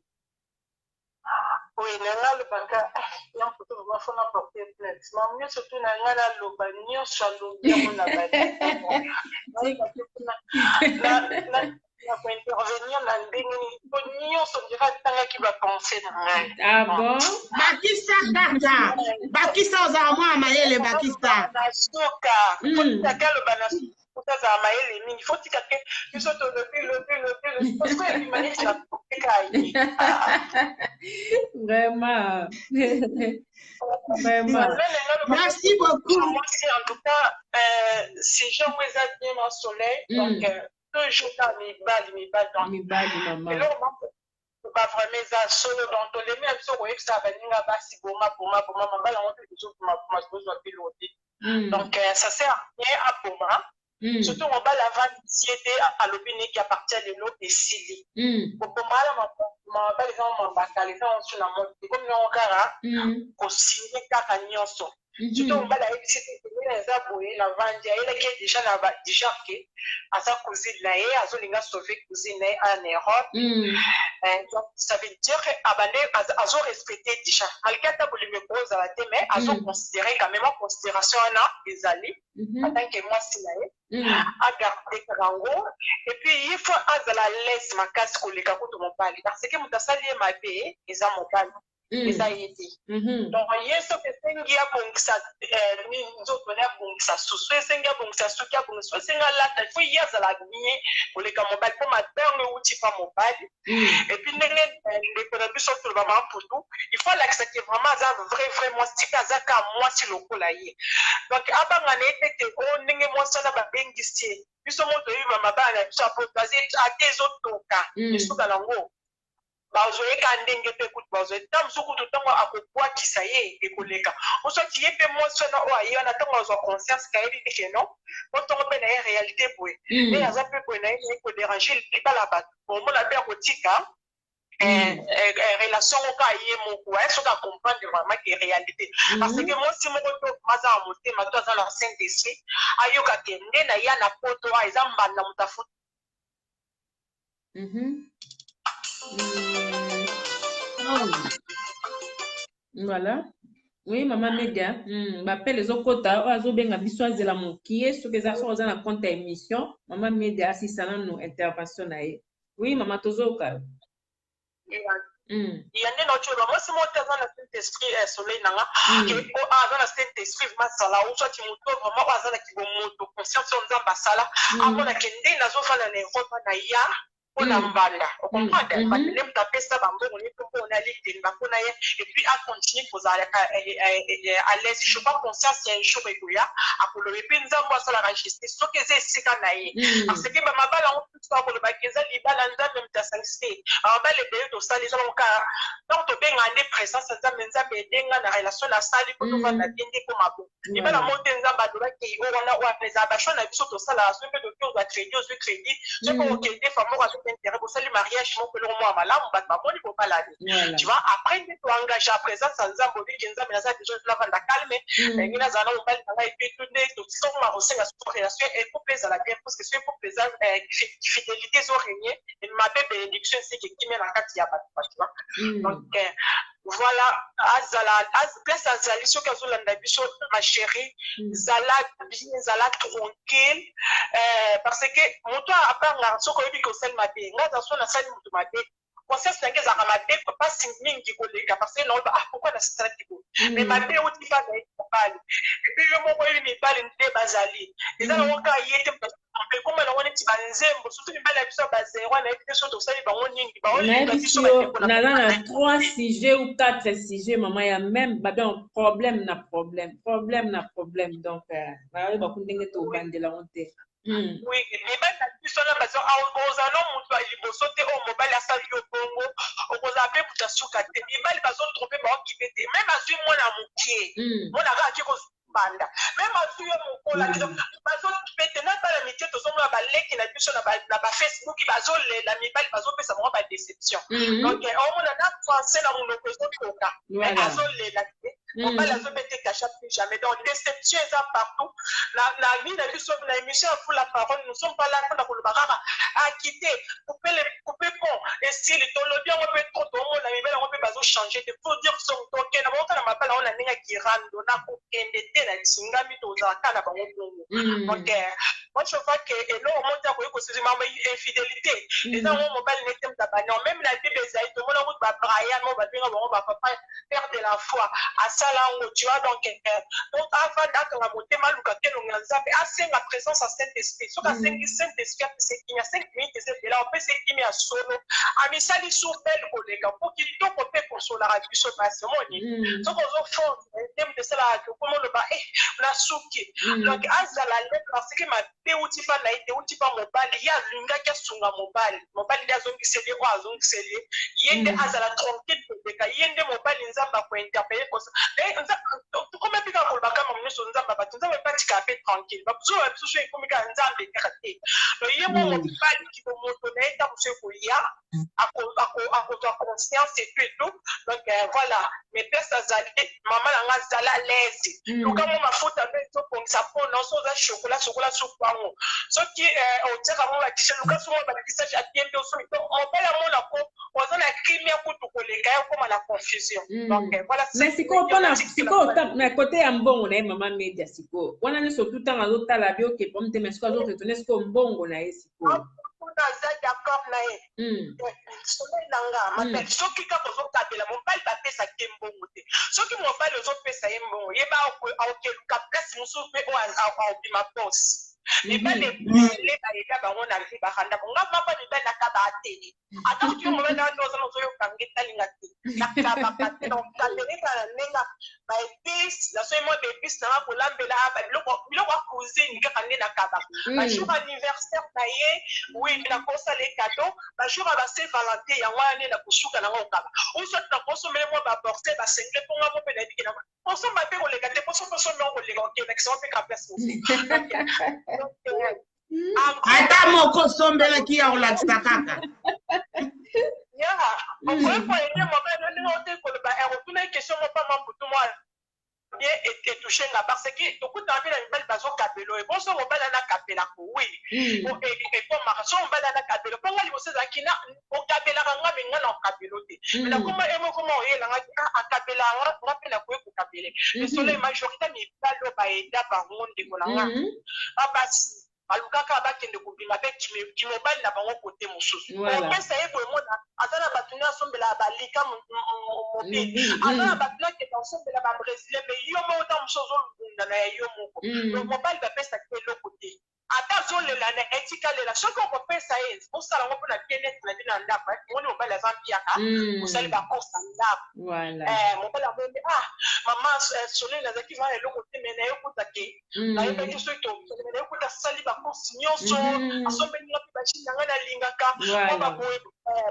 Oui, na nga alobaka ya moto vraiment faut na porter plainte. Mama nyonso tu na nga naloba nyonso alobi yango na na kointervenir na ndenge nini, po nyonso ndira atangaki bapensées na ngai. Ah bon? Bakisa kaka, bakisa, ozala mwana mayele, bakisa. Na suka fotikaka aloba na suka, azala mayele mingi, fotika ke biso tolobi lobi lobi lobi parce que ebima neti na koteka ye. Vraiment, vraiment. Merci beaucoup. Mwasi, en tout cas sujet yango eza bien na Soleil. Donc toujours kaka mibali, mibali, donc Mibali, mama. Eloko moko ba vraiment eza solo. Donc tolemi na biso koyebisa baninga basi: boma, boma, boma mabala yango mpe tozoboma, boma, tozwa mpe eloko te. Donc ça sert à rien aboma, surtout mobali avandisi ye te, alobi neki à partir ya lelo esili. Koboma wana mabali eza mambakala, eza mosu na moto ekomi nango kaka kosinye kaka nyonso. Surtout mobali ayebisi te pembeni eza boye navandi, ayelaki ye déjà na déjà ke aza cousine na ye, azolinga sauver cousine na ye en Europe. Donc ça veut dire que abande azorespecte déjà, malgré ata bolingo ekozala te, mais azoconsidérer quand même, considération wana ezali en tant que mwasi na ye, agarde kaka yango. Et puis ye faut azala lese makasi koleka kutu mobali, parce que moto asali ye mabe eza mobali, eza ye te. Donc ye soki esengi abongisa nzoto ne, abongisa susu, esengi abongisa suki, abongisa so, esengi alata, il faut ye azala bien koleka mobali, mpo mabe yango ewuti pa mobali. Et puis ndenge ndeko na biso toloba Mamputu, il faut alakisaki vraiment aza vrai vrai mwasi mpe aza kaka mwasi lokola ye. Donc abanga na ye te ke o ndenge mwasi wana babengisi ye. Biso mo toyebi bamabala na biso apoto ate ezotoka, esuka nango bazoyeka ndenge mpe kutu bazoye ntango mosusu kutu ntango akobwakisa ye ekoleka. Oswati ye mpe mwasi wana oyo aye wana, ntango azwa conscience kayebi ke non, po ntongo mpe na ye réalité boye, nde aza mpe boye na ye, naye kodéranger libala bato, omona mpe akotika. Relation ngo kaka ye moko soki acomprendre vraiment ke réalité, parce que mwasi moko to aza na motema to aza na saint esprit ayoka ke nde na ya na poto eza mbanda moto afuta. Oh. Voilà. Oui, mama Media, bapele ezokota oyo azobenga biso azela mokie soki eza soki oza na compte ya émission mama Media asisa nanu intervention na ye. Oui, mama tozoyoka yo. Ya nde naotioba mwasi moko te aza na saint esprit, soleil na nga, ke aza na saint esprit vraiment azala ou soit moto vraiment oyo aza na kibomoto, conscience oyo Nzambe asala, amona ke nde nazofanda na Europe na ya mpona mbanda, ocomprendre, mbanda nde moto apesa bambongo ne mpo mpona liteni bapona ye et puis acontinue kozala à l'aise. Je crois conscience ya un jour ekoya akoloba epuis Nzambe asalaka justice soki eza esika na ye, parce que bamabala yango mosusu akolobaki eza libala Nzambe moto asangisi te. Bamabala ebele tosali eza bango kaka donc tobengaka nde présence ya Nzambe, Nzambe edenga na relation nasali mpo tovanda bien nde ekoma bon libala moko te. Nzambe alobaki oyo wana wana ezala bachoix na biso tosalaka. Soki mpe toki ozwa crédit, ozwi crédit, soki okende fa moko avec intérêt, bosali mariage moko eloko moko ya malamu, bato bamoni bobalani, tu vois. Après nde toengage ya présence ya Nzambe, obiki Nzambe naza besoin navanda calme, ndenge nazala na mobali na ngai epe tu nde tosoma kosenga so relation et couple ezala bien, parce que soki couple eza fidélité ezo régner, mabe bénédiction esiki ekimia na kati ya bato, tu vois. Donc voilà, azala place azali soki azolanda biso, ma chérie, zala bien, zala tranquille, parce que moto abangaka soki oyebi ke osali mabe. Ngai aza so nasali moto mabe, conscience na ngai ezalaka mabe mpasi mingi koleka, parce que naoloba: "Ah, pourquoi nasalaki boye?" Mais mabe euti mpa na ye mobali et puis yo moko oyebi mibali nde bazali, eza nango kaka ye te mpe ekoma nango neti banzembo, surtout mibali ya biso ya bazero nayebi te so tosali bango nini baolinga biso. Naza na trois sujets ou quatre sujets, mama, ya même badon problème na problème, problème na problème, donc nayeba ku ndenge tobandela yango te. Oui, mibali na biso wana bazo ozala no moto ya liboso te oyo mobali asali yo bongo, okozala mpe moto asuka te. Mibali bazotrompe, baokipe te, même azwi mwana mokie, mwana kaka ake kozobanda, même azwi yo mokolo bazokipe te. Na bana mike tozomona baleki na biso na bafacebook bazolela mibali bazopesa bango badéception. Donc omona na français na monoko ezokoka, mais azolela te mobali azobete kasha plus jamais. Donc déception eza partout na vie na biso. Na émission ya Fula Parole, nous sommes pas là mpona koloba kaka akite coupe pont esili. Tolobi yango mpe trop, tomona mibali yango mpe bazochange te. Faut dire son tokende bango kaka na mabala yango na ndenge ya kirando na kokende te na lisingami, tozala kaka na bango bongo. Donc moi je vois que eloko moko akoki kosisi mama infidélité eza yango mobali nete moto abani. Même na Bible ezali, tomona kutu baBraham oyo babenga bango bapapa père de la foi asala yango, tu vois. Donc avanda, akanga motema, aluka kelongi ya Nzambe, asenga présence ya saint esprit. Soki asengi saint esprit apesa kimia, 5 minutes eza ebele, apesa kimia ya solo, amisali su belle koleka mpo kitoko mpe konsolaka biso basi. Omoni soki ozofondre nde moto esalaka okoma oloba e nasuki. Donc azala le parce que mabe euti mpa na ye te, euti mpa mobali. Ye alingaki asunga mobali, mobali nde azongiseli ye oyo azongiseli ye. Ye nde azala tranquille koleka ye nde mobali. Nzambe akointerpele. Tokoma mpe kaka koloba kama nyonso Nzambe, bato Nzambe mpe atikaka mpe tranquille. Bazoba biso so ekomi kaka Nzambe kaka te. Donc ye mo mobali moto na ye ntango so ekoya akozwa conscience et tout et tout. Donc voilà, mais place azali, mama na nga, azala à l'aise. Luka mo mafuta nde ezobongisa mpona so oza chocolat, sokola suku yango. Soki otiaka mo bakisha, luka so mo bakisage abie mpe osoki. Donc mobali amona ko oza na kimia kutu koleka ye okóma na confusion. Donc voilà. Mais sikoyo mpona sikoyo na côté ya mbongo na ye, mama Media, sikoyo wana nyonso tu ntango azotala bi oke problème te, mais sikoyo azoretourne sikoyo mbongo na ye sikoyo. Kuna aza d'accord na ye, soleil na nga mabele. Soki kaka ozokabela mobali, bapesaki ye mbongo te. Soki mobali ozopesa ye mbongo, yeba aokeluka place mosusu mpe oyo aobima pose. Mibali ebele bayeda bango na vie, baranda nga mapa mibali nakaba te. Ata soki mobali na wana oza ozoyoka nge talinga te, nakabaka te. Donc kabeleka na ndenge baépice, nasoki mwa baépice nanga kolambela biloko ya cuisine kaka nde nakabaka. Bajour anniversaire na ye, oui, nakosala ye cadeau. Bajour ya basaint Valentin, yango wana nde nakosuka nango okaba, ou soit nakosomele mwa baborse, basengle, mpo nga mo mpe nayebiki na kosomba mpe koleka te. Poso posomba yango koleka, okendakisa mpe ka place mosusu. Ata moko osombelaki ya kolakisa kaka. Ya. Okoki koaider mobali na ndenge ote koloba otuna ye question moko pamba mputu mwa bien etouche nga, parce que tokutana mpe na mibali bazokabela oyo bonso mobali ana akabelaka, oui, ekomaka so mobali ana akabela, mpo nga liboso ezalaki na okabelaka nga, me nga na okabelo te, me nakoma emo koma oyelanga akabelaka nga mpe nakoki kokabele. Mais solo majorité mibali oyo baeda bango, ndeko na nga, babasi balukaka bakende kobima mpe kimobali na bango kote mosusu. Opesa ye boye, mona aza na bato nde asombela balika mobile, aza na bato nakenda kosombela babrésilien, mais yo moko ntango mosusu ozolunda na ya yo moko. Donc mobali bapesaki eloko te, ata azolela na etikalela. Soki okopesa ye, osala yango mpona bien-être na bino na ndako. Moni mobali aza mpiaka, osali bacourse na ndako, mobali amoni: "Ah, mama Soleil, nazalaki vana eloko te, me nayekuta ke nayebaki soki tokende, nayekuta asali bacourse nyonso, asombeli nga mpe bachine na ngai nalingaka po baboye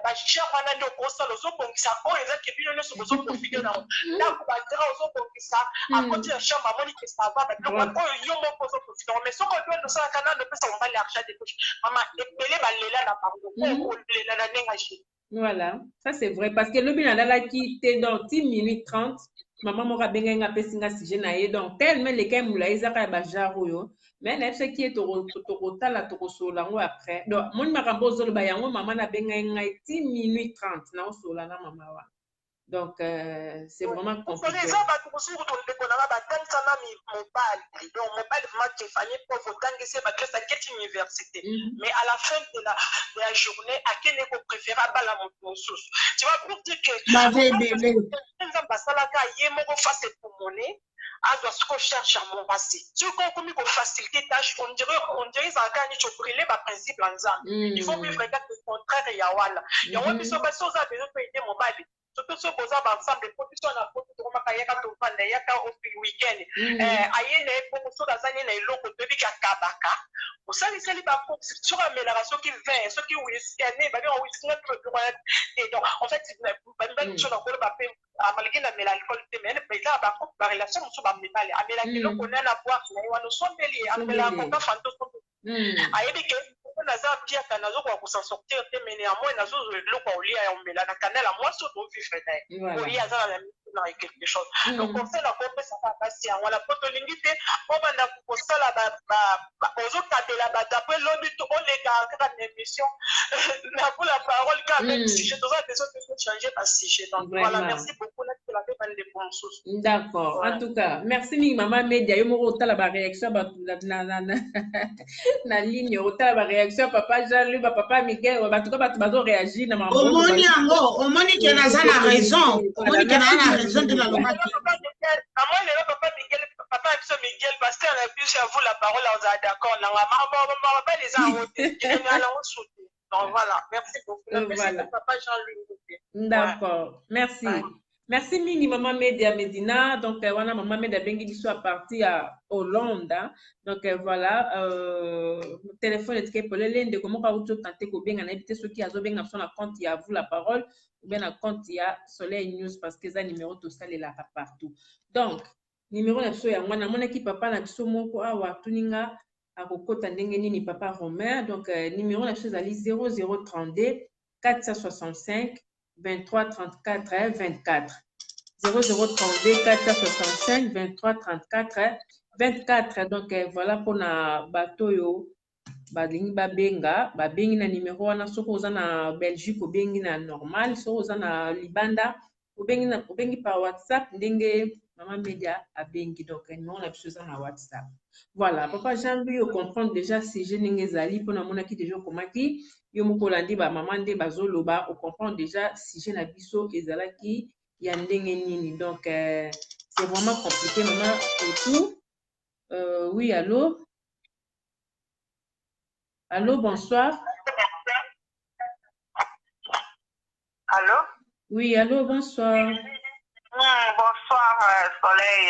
bagenre wana." Nde okosala, ozobongisa oyo ezaki bino nyonso bozoprofiter nango ndako, badra ozobongisa, akoti na chambre, amoni ke ça va, babiloko oyo yo moko ozoprofiter yango. Mais soki odoende osalaka nano opesa mobali argent de poche, mama, ebele balela na bango po kolela na ndenge age. Voilà, ça c'est vrai. Parce que lobi nalalaki te, donc 10 minutes 30, mama moko abengai nga, apesi nga sujet na ye, donc tellement elekai molai, ezaka ya bagenre oyo, mais nayebisaki ye tokotala, tokosolola yango après. Donc moni makambo ozoloba yango, mama nabengai ngai 10 minutes 30, naosolola na mama wana. Donc c'est vraiment compliqué. Eza bato mosusu kutu, ndeko nanga, batangisama mobali, donc mobali vraiment ke famille pauvre, otangisi ye baklasse, aketi université, mais à la fin de la journée akende kopréférer abala moto mosusu. Tu vois, pour dire que Nzambe asalaka ye moko face epumone, azwa siko charge ya mwasi. Soki okomi kofaciliter tâche, on dirait ezalaka neti obrûler baprincipe ya Nzambe. Il faut vivre kaka le contraire ya wana. Yango biso basi oza besoin mpo aider mobali, surtout soki boza baensemble, po biso na poto tokomaka yaka tovanda, yaka weekend, aye na ye bongo. Soki aza nie na eloko, toyebi akabaka, osalisali bacourse, soki amelaka soki vin, soki whisky, ne babenga whisky, nga mpe biloko wana te. Donc en fait bamibali biso na koloba mpe malgré namela alcool te, mais eza na bacouple, barelation mosusu, bamibali amelaka eloko na na boire na ye wana, osombeli ye, amelaka Coca, Fanta, osombeli. Ayebi ke mpo naza piaka, nazokoka kosan sortir te, mais néanmoins nazozwa eloko ya kolia, ya komela na canal ya mwasi oyo tovivre na ye, oye aza na na quelque chose. Donc conseil nakopesaka basi yango wana, mpo tolingi te obanda kosala ozokabela bato, apres lobi to oleka kaka na émission na pour la parole kaka même sujet. Toza besoin de changer basujet. Donc voilà, merci beaucoup, nakela mpe bandeko mosusu. D'accord, en tout cas merci mingi, mama Media. Yo moko otala baréaction ya bato na ligne, otala baréaction ya papa Jean Louis, bapapa Miguel, batuka bato bazoréagir na Omoni yango, omoni ke naza na raison, omoni ke naza na raison nde nalobaki. Amoi lelo papa Miguel, papa na biso Miguel, pasteur na biso ya vous la parole, ozala d'accord nanga mabali eza yango te, yango sutu. Donc voilà, merci beaucoup. Voilà. Papa Jean-Louis. D'accord, merci. Ouais. Merci mingi, Maman Media Medina. Donc voilà, Maman Media bengi biso à partir ya Hollande. Donc voilà, téléphone etike polele, ndeko moko auti otenter kobenga, nayebi te soki azobenga biso na compte ya vous la parole ou bien na compte ya Soleil News, parce que eza numéro tosalelaka partout. Donc numéro na biso yango wana. Namonaki papa na biso moko awa atuni nga akokota ndenge nini, papa Romain. Donc numéro na biso ezali 0032 465 23 34 24, 0032 465 23 34 24. Donc voilà, mpona bato oyo balingi babenga, babengi na numéro wana. Soki oza na Belgique, obengi na normal. Soki oza na libanda, obengi, na, obengi par WhatsApp ndenge mama Media abengi. Donc numéro na biso eza na WhatsApp. Voilà, papa Jean Louis, ocomprendre déjà sujet ndenge ezali, mpona amonaki déjà okomaki yo moko, olandi bamama nde bazoloba, ocomprendre déjà sujet na biso ezalaki ya ndenge nini. Donc c'est vraiment compliqué, mama, et tout. Oui, allô, allô, bonsoir. Allô? Oui, allô, bonsoir. Bonsoir, Soleil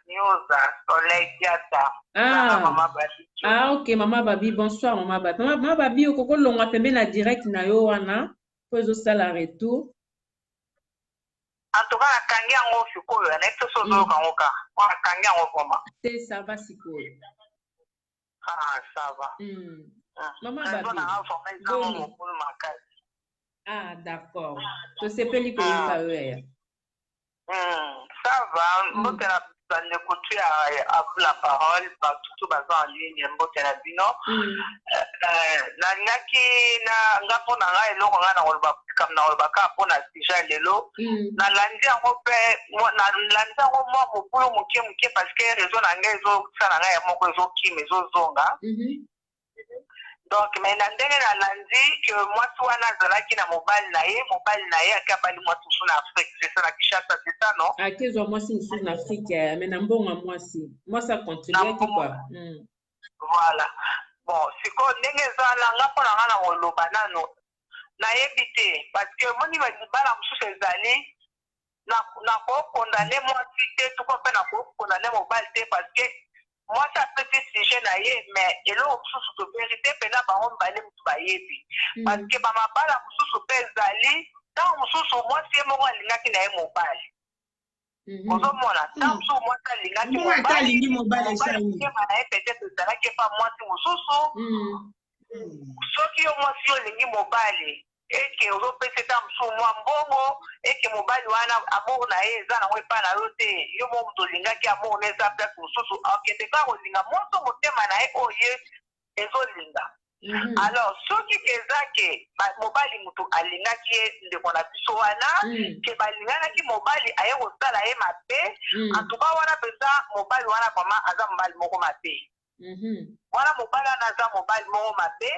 News, Soleil Diata. Ah, Mama Babi. Ah, ok, Mama Babi, bonsoir, Mama Babi. Mama, Mama Babi, okoko longa pembe na direct na yo wana, po ezosala retour. En tout cas, nakangi yango sikoyo, nayebi te so ozoyoka yango kaka. Nakangi yango vraiment. Te, ça va sikoyo. Ah, ça va. Mama Raison Babi, nanga vraiment eza boni. mobulu makasi. Ah, d'accord. Tosepeli koyoka yo yaya. Ça va, mbote na bandeko tu ya à vous la parole, bato tu baza en ligne, mbote na bino. Nalingaki na nga mpo na ngai eloko ngai nakoloba kam nakoloba kaka mpo na sujet lelo. Nalandi yango mpe nalandi yango mwa mobulu moke moke parce que réseau na ngai ezosala ngai ya moko ezokima ezozonga. Donc mais na ndenge nalandi que mwasi wana azalaki na mobali na ye, mobali na ye ake abali mwasi mosusu na Afrique, c'est ça, na Kinshasa, c'est ça, non? Akezwa mwasi mosusu na Afrique, mais na mbongo ya mwasi, mwasi acontribuaki quoi. Voilà. Bon, sikoyo ndenge eza na nga, mpo na nga na koloba nano nayebi te, parce que omoni balibala mosusu ezali nakokondane mwasi te tuko mpe nakokondane mobali te, parce que mwasi apesi sujet na ye, mais eloko mosusu to vérité mpena bango mibale motu bayebi, parce que bamabala mosusu mpe ezali ntango mosusu mwasi ye moko alingaki na ye mobali. Ozomona, ntango mosusu mwasi alingaki alingi mobali, motema na ye peut-être ezalaki epa mwasi mosusu. Soki yo mwasi yo olingi mobali, eke ozopesa eta mosusu mwa mbongo, eke mobali wana amour na ye eza nango epai na yo te, yo moko moto olingaki, amour na eza place mosusu, akende kaka kolinga mwasi motema na ye oyo ye ezolinga. Alors soki eza ke mobali motu alingaki ye, ndeko na biso wana, ke balinganaki, mobali aye kosala ye mabe, en tout cas wana mpenza mobali wana vraiment aza mobali moko mabe. Wana mobali wana aza mobali moko mabe.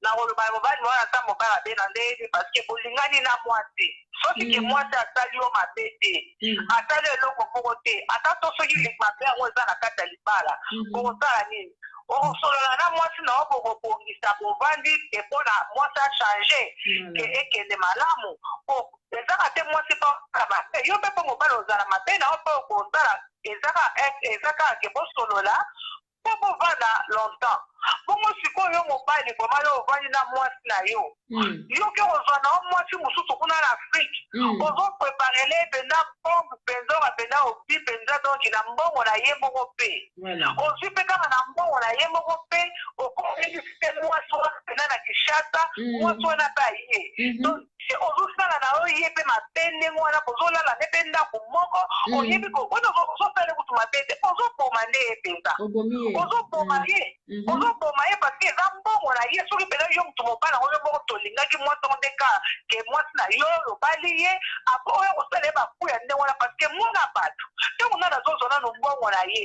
Na koloba mobali wana aza mobali mabe na ndenge, parce que bolingani na mwasi, soki ke mwasi asali yo mabe te, asali eloko moko te, ata to soki mabe yango eza na kati ya libala, okosala nini? Okosolola na mwasi na yo, bokobongisa, bovandi mpona mwasi achange, ke ekende malamu. Ezaka te mwasi mpo osala mabe, yo mpe mpo mobali ozala mabe na yo mpe okosala, eza kaka ke bosolola mpo bovanda longtemps bongo. Sikoyo yo mobali, vraiment yo ovandi na mwasi na yo, yo ke kozwa na yo mwasi mosusu kuna na Afrique, ozopreparele mpenza bombe mpenza, oka mpenza obi mpenza, donc na mbongo na ye moko mpe ozwi mpe kaka na mbongo na ye moko mpe okomisi mpe mwasi wana mpenza na Kinshasa, mwasi wana mpe aye. Donc si ozosala na yo ye mpe mabe ndenge wana, bozolala nde mpe ndako moko, oyebi wana ozosala kutu mabe te, ozoboma nde ye mpenza, ozoboma ye, ozoboma ye, parce que eza mbongo na ye. Soki mpenza yo motu mobali yango, yo moko tolingaki mwasi yango nde kaka ke mwasi na yo obali ye, apo oyo kosala ye bakuya ndenge wana, parce que mwana bato, ntango nani azozwa nano mbongo na ye,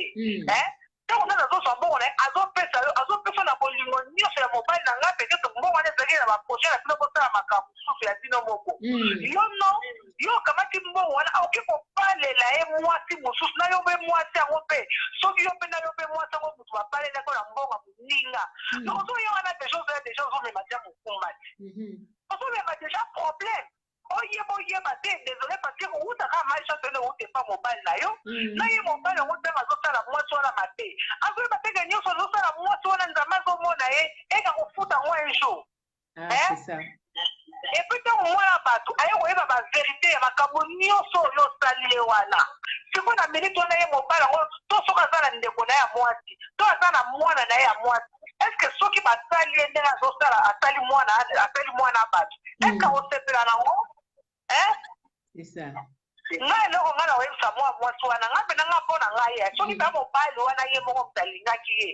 ntango nani azozwa mbongo na ye, azopesa yo, azopesa na bolingo nyonso ya mobali na ngai, peut-être mbongo wana ezalaki na baprojet na bino, bosala makambo mosusu ya bino moko. Yo no, yo okamati mbongo wana, okoki kopalela ye mwasi mosusu na yo mpe mwasi yango mpe, soki yo mpe na yo mpe mwasi yango moto bapalelaki na mbongo ya moninga, donc ozoya wana déjà, ozoya déjà, ozomema déjà mokumba te, ozomema déjà problème. Oyeba oyeba te, désolé, parce que owutaka malchance ene, owuta epa mobali na yo na ye. Mobali yango ntango azosala mwasi wana mabe, azoyeba teke nyonso azosala mwasi wana, Nzambe azomona ye, eka kofuta ngo un jour. Et puis ntango mwana bato aye koyeba baverité ya makambo nyonso oyo osali ye wana, sikoyo na minute wana ye mobali yango, to soki aza na ndeko na ye ya mwasi, to aza na mwana na ye ya mwasi, est-ce soki basali ye ndenge azosala, asali mwana, asali mwana bato, est-ce akosepela nango? Ngai eloko ngai na koyebisa mwa mwasi wana, ngai mpena ngai mpo na ngai ye, soki mpe mobali wana ye moko moto alingaki ye,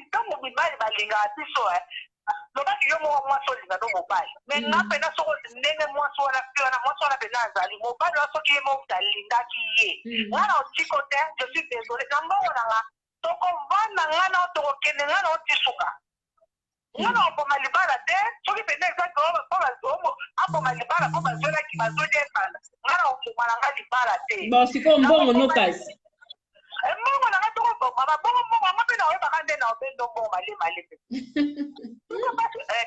ntango mibali balingaka biso, lobaki yo moko mwasi olinga no mobali, mais nga mpena soko ndenge mwasi wana mpe wana mwasi wana mpena azali mobali wana, soki ye moko moto alingaki ye, nga na otiko te, je suis désolé, na mbongo na nga tokovanda, nga na tokokende, nga na otisuka, nga na oboma libala te. Soki mpenza eza aboma libala mpo bazwelaki, bazweli ebanda, nga na oboma na nga libala te. Bon, sikoyo mbongo no kasi? Mbongo na nga tokoboma babongo, mbongo yango mpe naoyebaka nde na obendo mbongo malemalembe.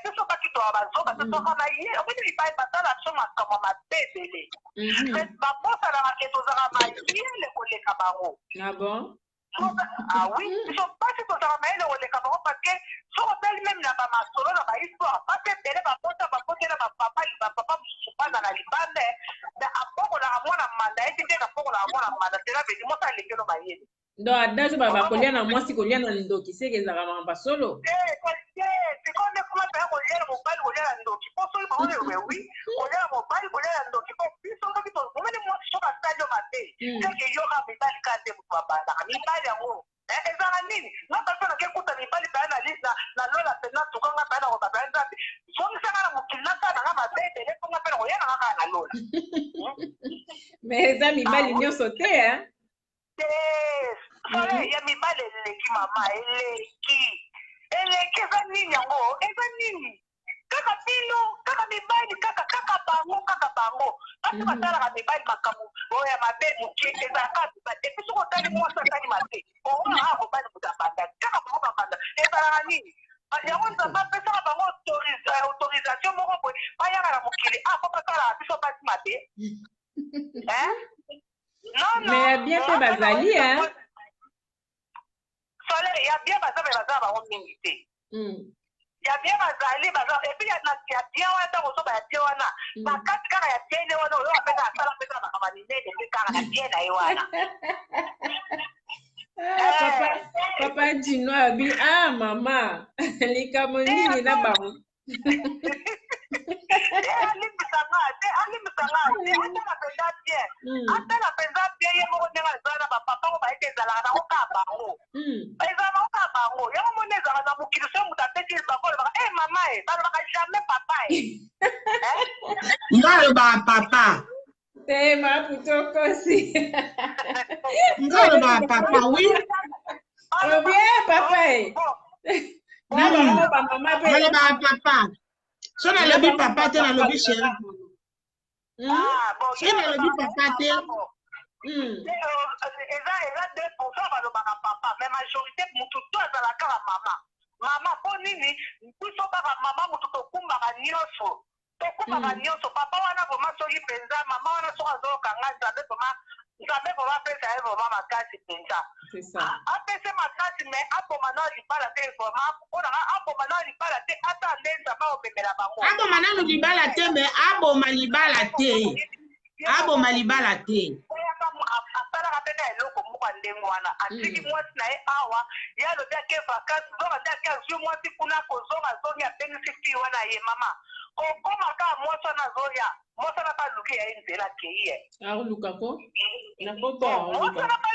Biso basi toa bazoba, totoka maye, omoni mibali basala biso makambo mabe ebele, mais babosanaka ke tozalaka mayele koleka bango. Ah bon? Ah oui, biso basi tozalaka mayele koleka bango, parce que soki otali même na bamasolo na bahistoire, basi ebele babota, babotela bapapa, bapapa mosusu bana na libanda, mais abokolaka mwana manda, eti nde nabokolaka mwana manda, cela veut dire mwasi alekelo mayele. Donc adage ba kolia na mwasi kolia na ndoki seke ezalaka makambo ya solo. Te te sikoyo nde kuma mpenza kolia na mobali kolia na ndoki mpo soki bango ewe wi kolia na mobali kolia na ndoki mpo biso soki omoni mwasi soki asali yo mabe seke yo kaka mibali kaka nde moto babandaka mibali yango ezalaka nini nga kasi nake kuta mibali mpenza na na lola mpenza tuka nga mpenza nakoba mpenza nzambe zongisa nga na mokili nasala na nga mabe ebele mpo nga mpe nakoya na nga kaka na lola. Mais eza mibali nyonso te hein? Te sole ya mibali eleki mama eleki eleki eza nini yango eza nini kaka bino kaka mibali kaka kaka bango kaka bango basi basalaka mibali makambo oyo ya mabe moke ezalaka mibali epuis soki otali mwasi asali mabe omona kaka mobali moto abanda kaka bango babanda ezalaka nini yango nzambe apesaka bango autorisation moko boye bayaka na mokili a po basalaka biso basi mabe hein? Non, non. Mais ya bien mpe bazali hein? Soleil ya bien baza me baza bango mingi te. Ya bien bazali baza et puis ya ya bien wana ntango ozoba ya bien wana na kati kaka ya bien ne wana oyo apesa asala mpeza makambo ya minene mpe kaka na bien na ye wana. Ah, papa, papa Dino abi ah mama likambo nini na bango te alimbisa nga te alimbisa nga te atala mpenza bien atala mpenza bien ye moko ndenge aza na bapapa oyo bayete ezalaka nango kaka bango ezalaka nango kaka bango yango moni ezalaka na mokili soki moto apesi bango alobaka e mama e balobaka jamais papa e nga alobaka papa te maputo okosi nga alobaka papa oui olobi e papa e na bango bamama mpe nalobaka papa so nalobi papa te nalobi chéri soki nalobi papa te eza eza 2 pourcent balobaka papa mais majorité mutu to azala kaka mama mama mpo nini biso kaka mama mutu tokumbaka nyonso tokumbaka nyonso papa wana vraimen soki mpenza mama wana soki azoyoka nga nzambe vraimen nzambe vraimen apesa ye vraimen makasi mpenza apese makasi mais aboma nao libala te vraimen mpona nga aboma nao libala te ata nde nzambe akomemela bango aboma nanu libala te mais aboma libala te aboma libala te asalaka mpe na eloko moko ya ndenge wana atiki mwasi na ye awa ye alobi ake vacance zonga nde ake azwi mwasi kuna kozonga azongi abengisi fille wana ye mama kokoma kaka mwasi wana azoya mwasi wana mpe aluki ya ye nzela akei ye aluka ko na poto mwasi wana mpe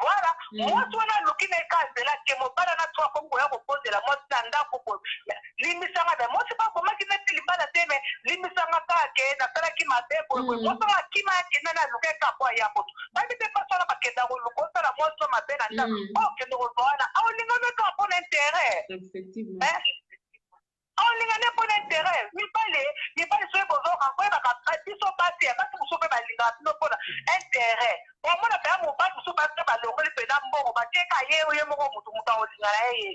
voilà mwasi wana aluki na ye kaka nzela ke mobali wana to akomi koya kobondela mwasi na ndako boye limbisanga me mwasi mpe abomaki neti libala te me limbisanga kaka ke nasalaki mabe boye boye mwasi wana akima akenda na aluka ye kaka po aya poto bayebi te mpasi wana bakenda koluka osala mwasi wa mabe na ndako oyo okende kozwa wana aolingami kaka mpo na interet aolinga nde mpo na interet mibali mibali soki bozoka koyebaka biso basi ya basi mosusu mpe balingaka bino mpona interet omona mpenza mobali mosusu basi mpe balongoli mpenza mbongo batieka ye ye moko motu moto akolinga na ye ye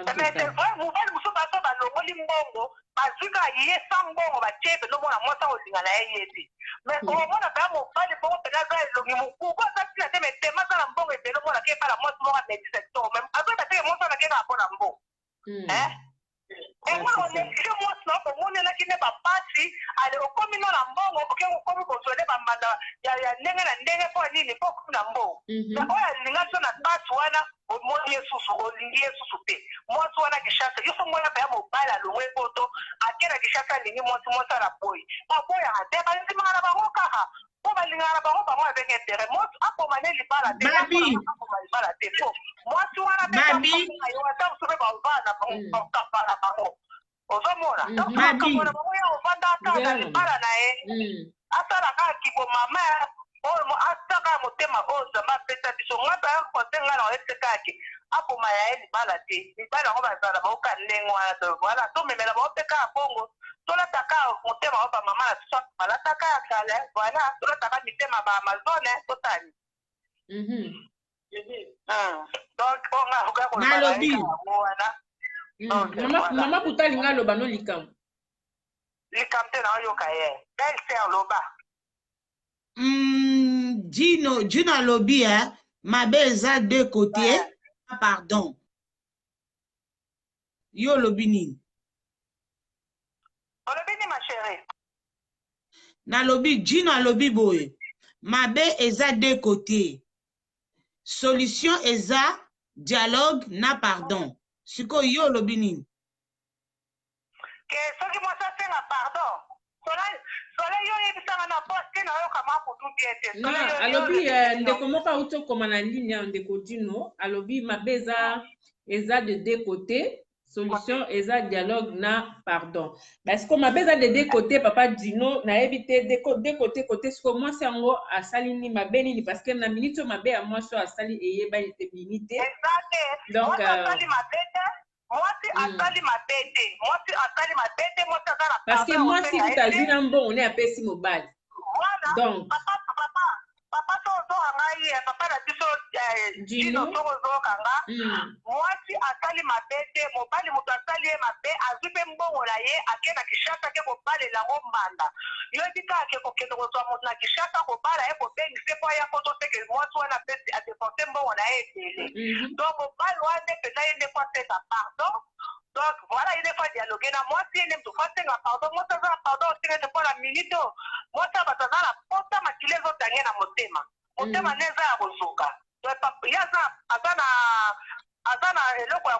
te mais c'est vrai mobali mosusu basi balongoli mbongo bazwi kaka ye sa mbongo batie mpenza omona mwasi akolinga na ye ye te mais omona mpenza mobali moko mpenza aza elongi mokuku aza ntina te mais tema aza na mbongo ebele omona ke ebala mwasi moko ametisa kitoko mais azoyeba teke mwasi wana ke kaka mpo na mbongo omona oneglige mwasi na omonelaki nde bapasi ale okomi no na mbongo oke okomi kozwa nde bambanda ya ndenge na ndenge mpo ya nini mpo okomi na mbongo oyo alingaki yo na pasi wana omoni ye susu olingi ye susu te mwasi wana kishasa yo so mwana mpe ya mobali alongwe poto ake na kishasa alingi mwasi mwasi ala boyi baboyaka te bandimaka na bango kaka mpo balingaka na bango bango avec intérêt mwasi aboma ne libala te aboma libala te po mwasi wana mpe ata mosusu mpe baovaa na bango na bango ozomona makambo na bango ya ovanda ata na libala na ye asala kaka kibomama oyo asala kaka motema oyo nzambe apesa biso nga mpe conseil nga na oyebise kaka ke aboma ya ye libala te mibali yango bazala bango kaka ndenge wana to voilà tomemela bango mpe kaka bongo tolataka motema oyo bamama na biso balataka ya kala voilà tolataka mitema ba amazone totali donc oyo nga akoka koloba nalobi yango wana mama kuta alinga aloba no likambo likambo te naoyoka ye belle sœur loba Dino, Dino alobi eh, mabe eza deux côtés, pardon. Yo olobi nini? Olobi nini ma chérie? Nalobi Dino alobi boye. Mabe eza deux cotes. Solution eza dialogue na pardon. Sikoyo yo olobi nini? Ke soki mwasi asenga pardon soleil soleil yo oyebisa nga na poste te nayoka ma kutu bien te Non, alobi euh, ndeko moko auti okoma na ligne awa ndeko Dino alobi mabe eza eza de deux côtés solution eza dialogue na pardon basiko mabe eza de deux côtés papa Dino nayebi te de côté côté siko mwasi yango asali nini mabe nini parce que na minute oyo mabe ya mwasi oyo asali eyebani te bimi te eza te donc mwasi euh, asali mabe te mwasi asali mabe te mwasi asali mabe te mwasi aza na parce que pardon ya mwasi kosenga kutu ye te azwi na mbongo ne apesi mobali voilà donc papa papa papa so ozoka ngai eh, papa na biso eh, Dino Dino soko ozoka nga mwasi asali mabe te mobali moto asali ye mabe azwi mpe mbongo na ye ake na Kinshasa ake kobalela yango mbanda yoyebi kaka ke kokende kozwa moto na Kinshasa kobala ye kobengisa ye mpo aya poto seke mwasi wana apesi adepense mbongo na ye ebele donc mobali wana nde mpenza ye nde fo asenga pardon donc voilà ye nde fo adialogue na mwasi ye nde moto fo asenga pardon mwasi aza na pardon osenga te mpo na minute oyo mwasi ya bato aza na posa makila ezotange na motema motema nde eza ya kozoka donc ye aza aza na aza na eloko ya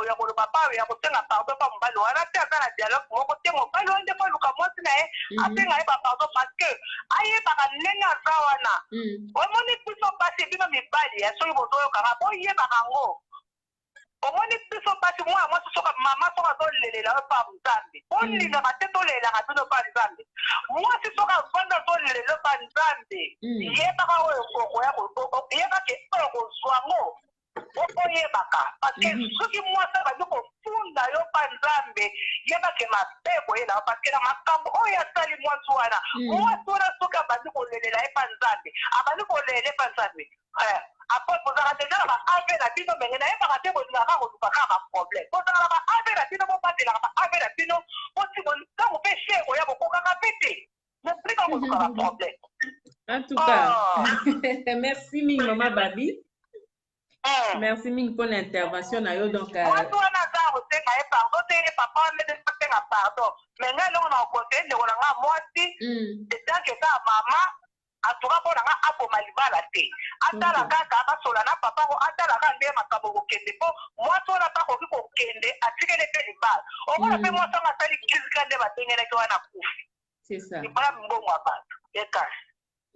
ya koloba pa ya kosenga pardon pa mobali wana te aza na dialogue moko te mobali wana nde fo aluka mwasi na ye asenga ye ba pardon parce que ayebaka ndenge aza wana omoni biso basi bino mibali ya soki bozoyokaka boyebaka yango omoni biso basi mwana mwasi soka mama soki azolelela yo pa nzambe bolingaka te tolelelaka bino pa nzambe mwasi soki avandi azolelela yo pa nzambe yebaka oyo okoya yebake oyo kozwa ngo oyebaka parce que soki mwasi abandi kofunda yo pa nzambe yebake mabe ekoyela yo parce que na makambo oyo asali mwasi wana mwasi wana soki abandi kolelela ye pa nzambe abandi kolelela ye pa nzambe eh, apres bozalaka deja na ba av na bino menge nayebaka te bolingaka koluka kaka baproblème bozalaka na ba av na bino bobatelaka ba av na bino boti ntango mpe se ekoya bokokaka mpe te mobika koluka baproblème En tout cas, oh. merci mingi mama Babi. Merci mingi pour l'intervention na yo donc. Euh, mwasi wana aza kosenga ye pardon te ye papa wana nde asenga pardon mais ngai eloko na kokonseille ndeko na ngai mwasi etant que kaka mama en tout cas mpo na ngai aboma libala te atala kaka basola na papa ngo atala kaka nde makambo kokende mpo mwasi wana mpe akoki kokende atikeli mpe libala omona mpe mwasi wango asali kizika nde babengelaki wana akufi C'est ça. libala mbongo ya bato ekasi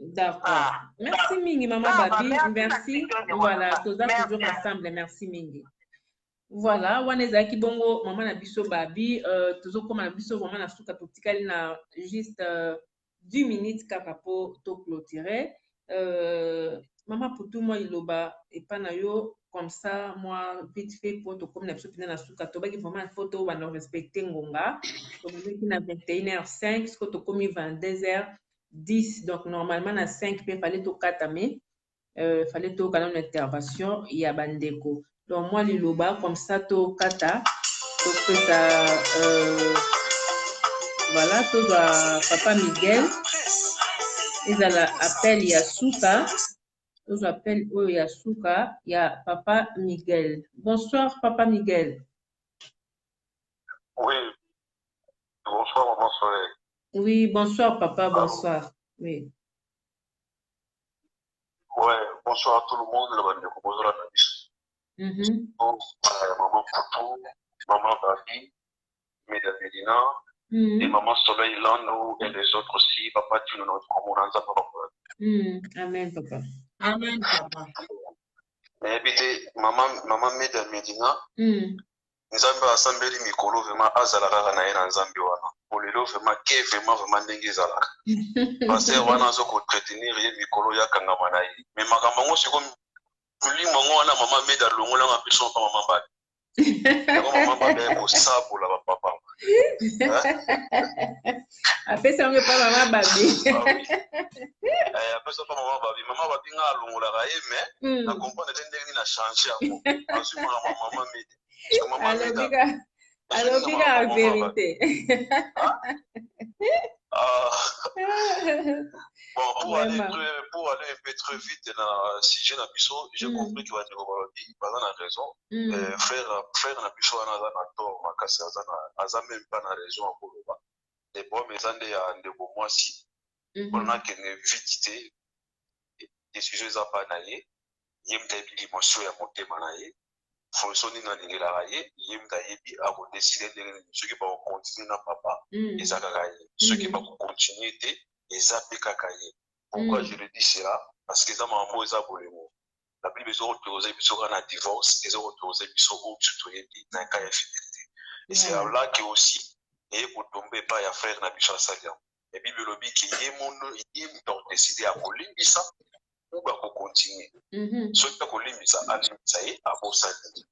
D'accord. Ah. Merci mingi maman Ah, Babi. merci, Merci. merci, Voilà, merci. toza toujours ensemble. Merci mingi. Voilà, wana ezalaki bongo mama na biso Babi, euh, tozokoma na biso vraiment na suka totikali na juste euh, 10 minutes kaka po to clôturer. Euh, mama Putu mwa liloba epa na yo comme ça moi vite fait po tokomi na biso mpenza na suka tobaki vraiment faut tobanda respecter ngonga tobandaki na 21h05 siko tokomi 22h10 donc normalement na 5 mpe fallait tokata mais euh, fallait toyoka nano intervention ya bandeko donc mwa liloba comme ça tokata topesa euh, voilà tozwa papa Miguel ezala appel ya suka tozwa appel oyo ya suka ya papa Miguel bonsoir papa Miguel Oui, bonsoir maman Soleil. oui bonsoir papa bonsoir oui Ouais, bonsoir à tout le monde, le bandeko bozola na biso. Maman Poutou, maman Babi, Meda Medina, et maman Soleil Lando et les autres aussi, papa Tino notre Komonanza papa. Amen papa. Amen papa. Nayebi te mama mama Meda Medina Nzambe asambeli mikolo vraiment azala kaka na ye na Nzambe wana po lelo vraiment ke vraiment vraiment ndenge ezalaka pasteur wana azo ko entretenir ye mikolo ya kangama na ye mais makambo yango siko molimo yango wana mama Meda alongola nga biso pa mama Mbabi yango mama Mbabi aye kosabola ba papa apesa yango epa mama Babi Eh, apesa pa mama Babi mama Babi nga alongolaka ye mais na comprendre te ndenge nini na change yango azwi makambo ya mama Meda Parce que mama alobi Meda ka alobi kaka vérité Ah. Bon, pour aller, Vraiment. très, pour aller un peu très vite na sujet na biso, j'ai compris que bandeko balobi baza na raison. Euh, frère frère na biso wana aza na tort makasi aza na aza même pas na raison ya koloba. Le problème eza nde ya ndeko mwasi mpona nakende vite te. Decision eza pa na ye, ye moto ayebi dimension ya motema na ye, fonction nini alingelaka ye, ye moto ayebi ako decider ndenge nini, soki bako continuer na papa eza kaka ye, soki bako continuer te eza pe kaka ye. Pourquoi je le dis cela? Parce que eza makambo oyo eza bolingo. La Bible ezo autoriser biso kaka na divorce, ezo autoriser biso oyo biso toyebi na cas ya infidelite. Et c'est là que aussi eye kotombe epai ya frère na biso asali yango. Mais Bible elobi ke ye mono ye moto akodeside akolimbisa ou bakokontinue. Soki akolimbisa alimbisa ye abosani.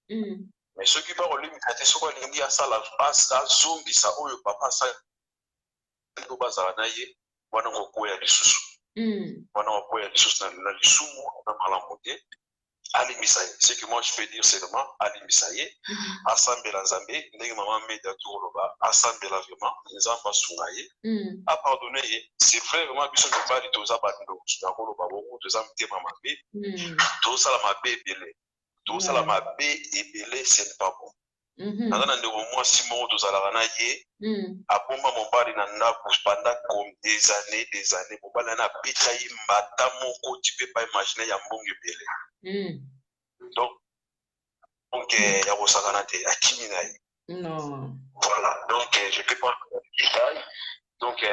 Mais soki mpe akolimbisa te, soki alingi asala azongisa oyo papa asali mpo bazala na ye, wana kokwea lisusu. Wana kokwea lisusu na lisumu na malamu te. Alimbisa ye. Ce que moi je peux dire seulement, alimbisa ye, asambela Nzambe ndenge mama Meda tokoloba, asambela vraiment Nzambe asunga ye, a pardonner ye. C'est vrai vraiment biso mibali toza ba ndoki, nakoloba bongo, toza mitema mabe, tozosala mabe ebele, tozosala mabe ebele, ce n'est pas bon. Naza na ndeko mwasi moko tozalaka na ye, abomba mobali na ndako pendant comme des années, des années. Mobali na ye abeta ye mbata moko, tu peux pas imaginer, ya mbongo ebele. Donc ya kosakana te, akimi na ye. Non. Voilà, donc je peux pas détail. Donc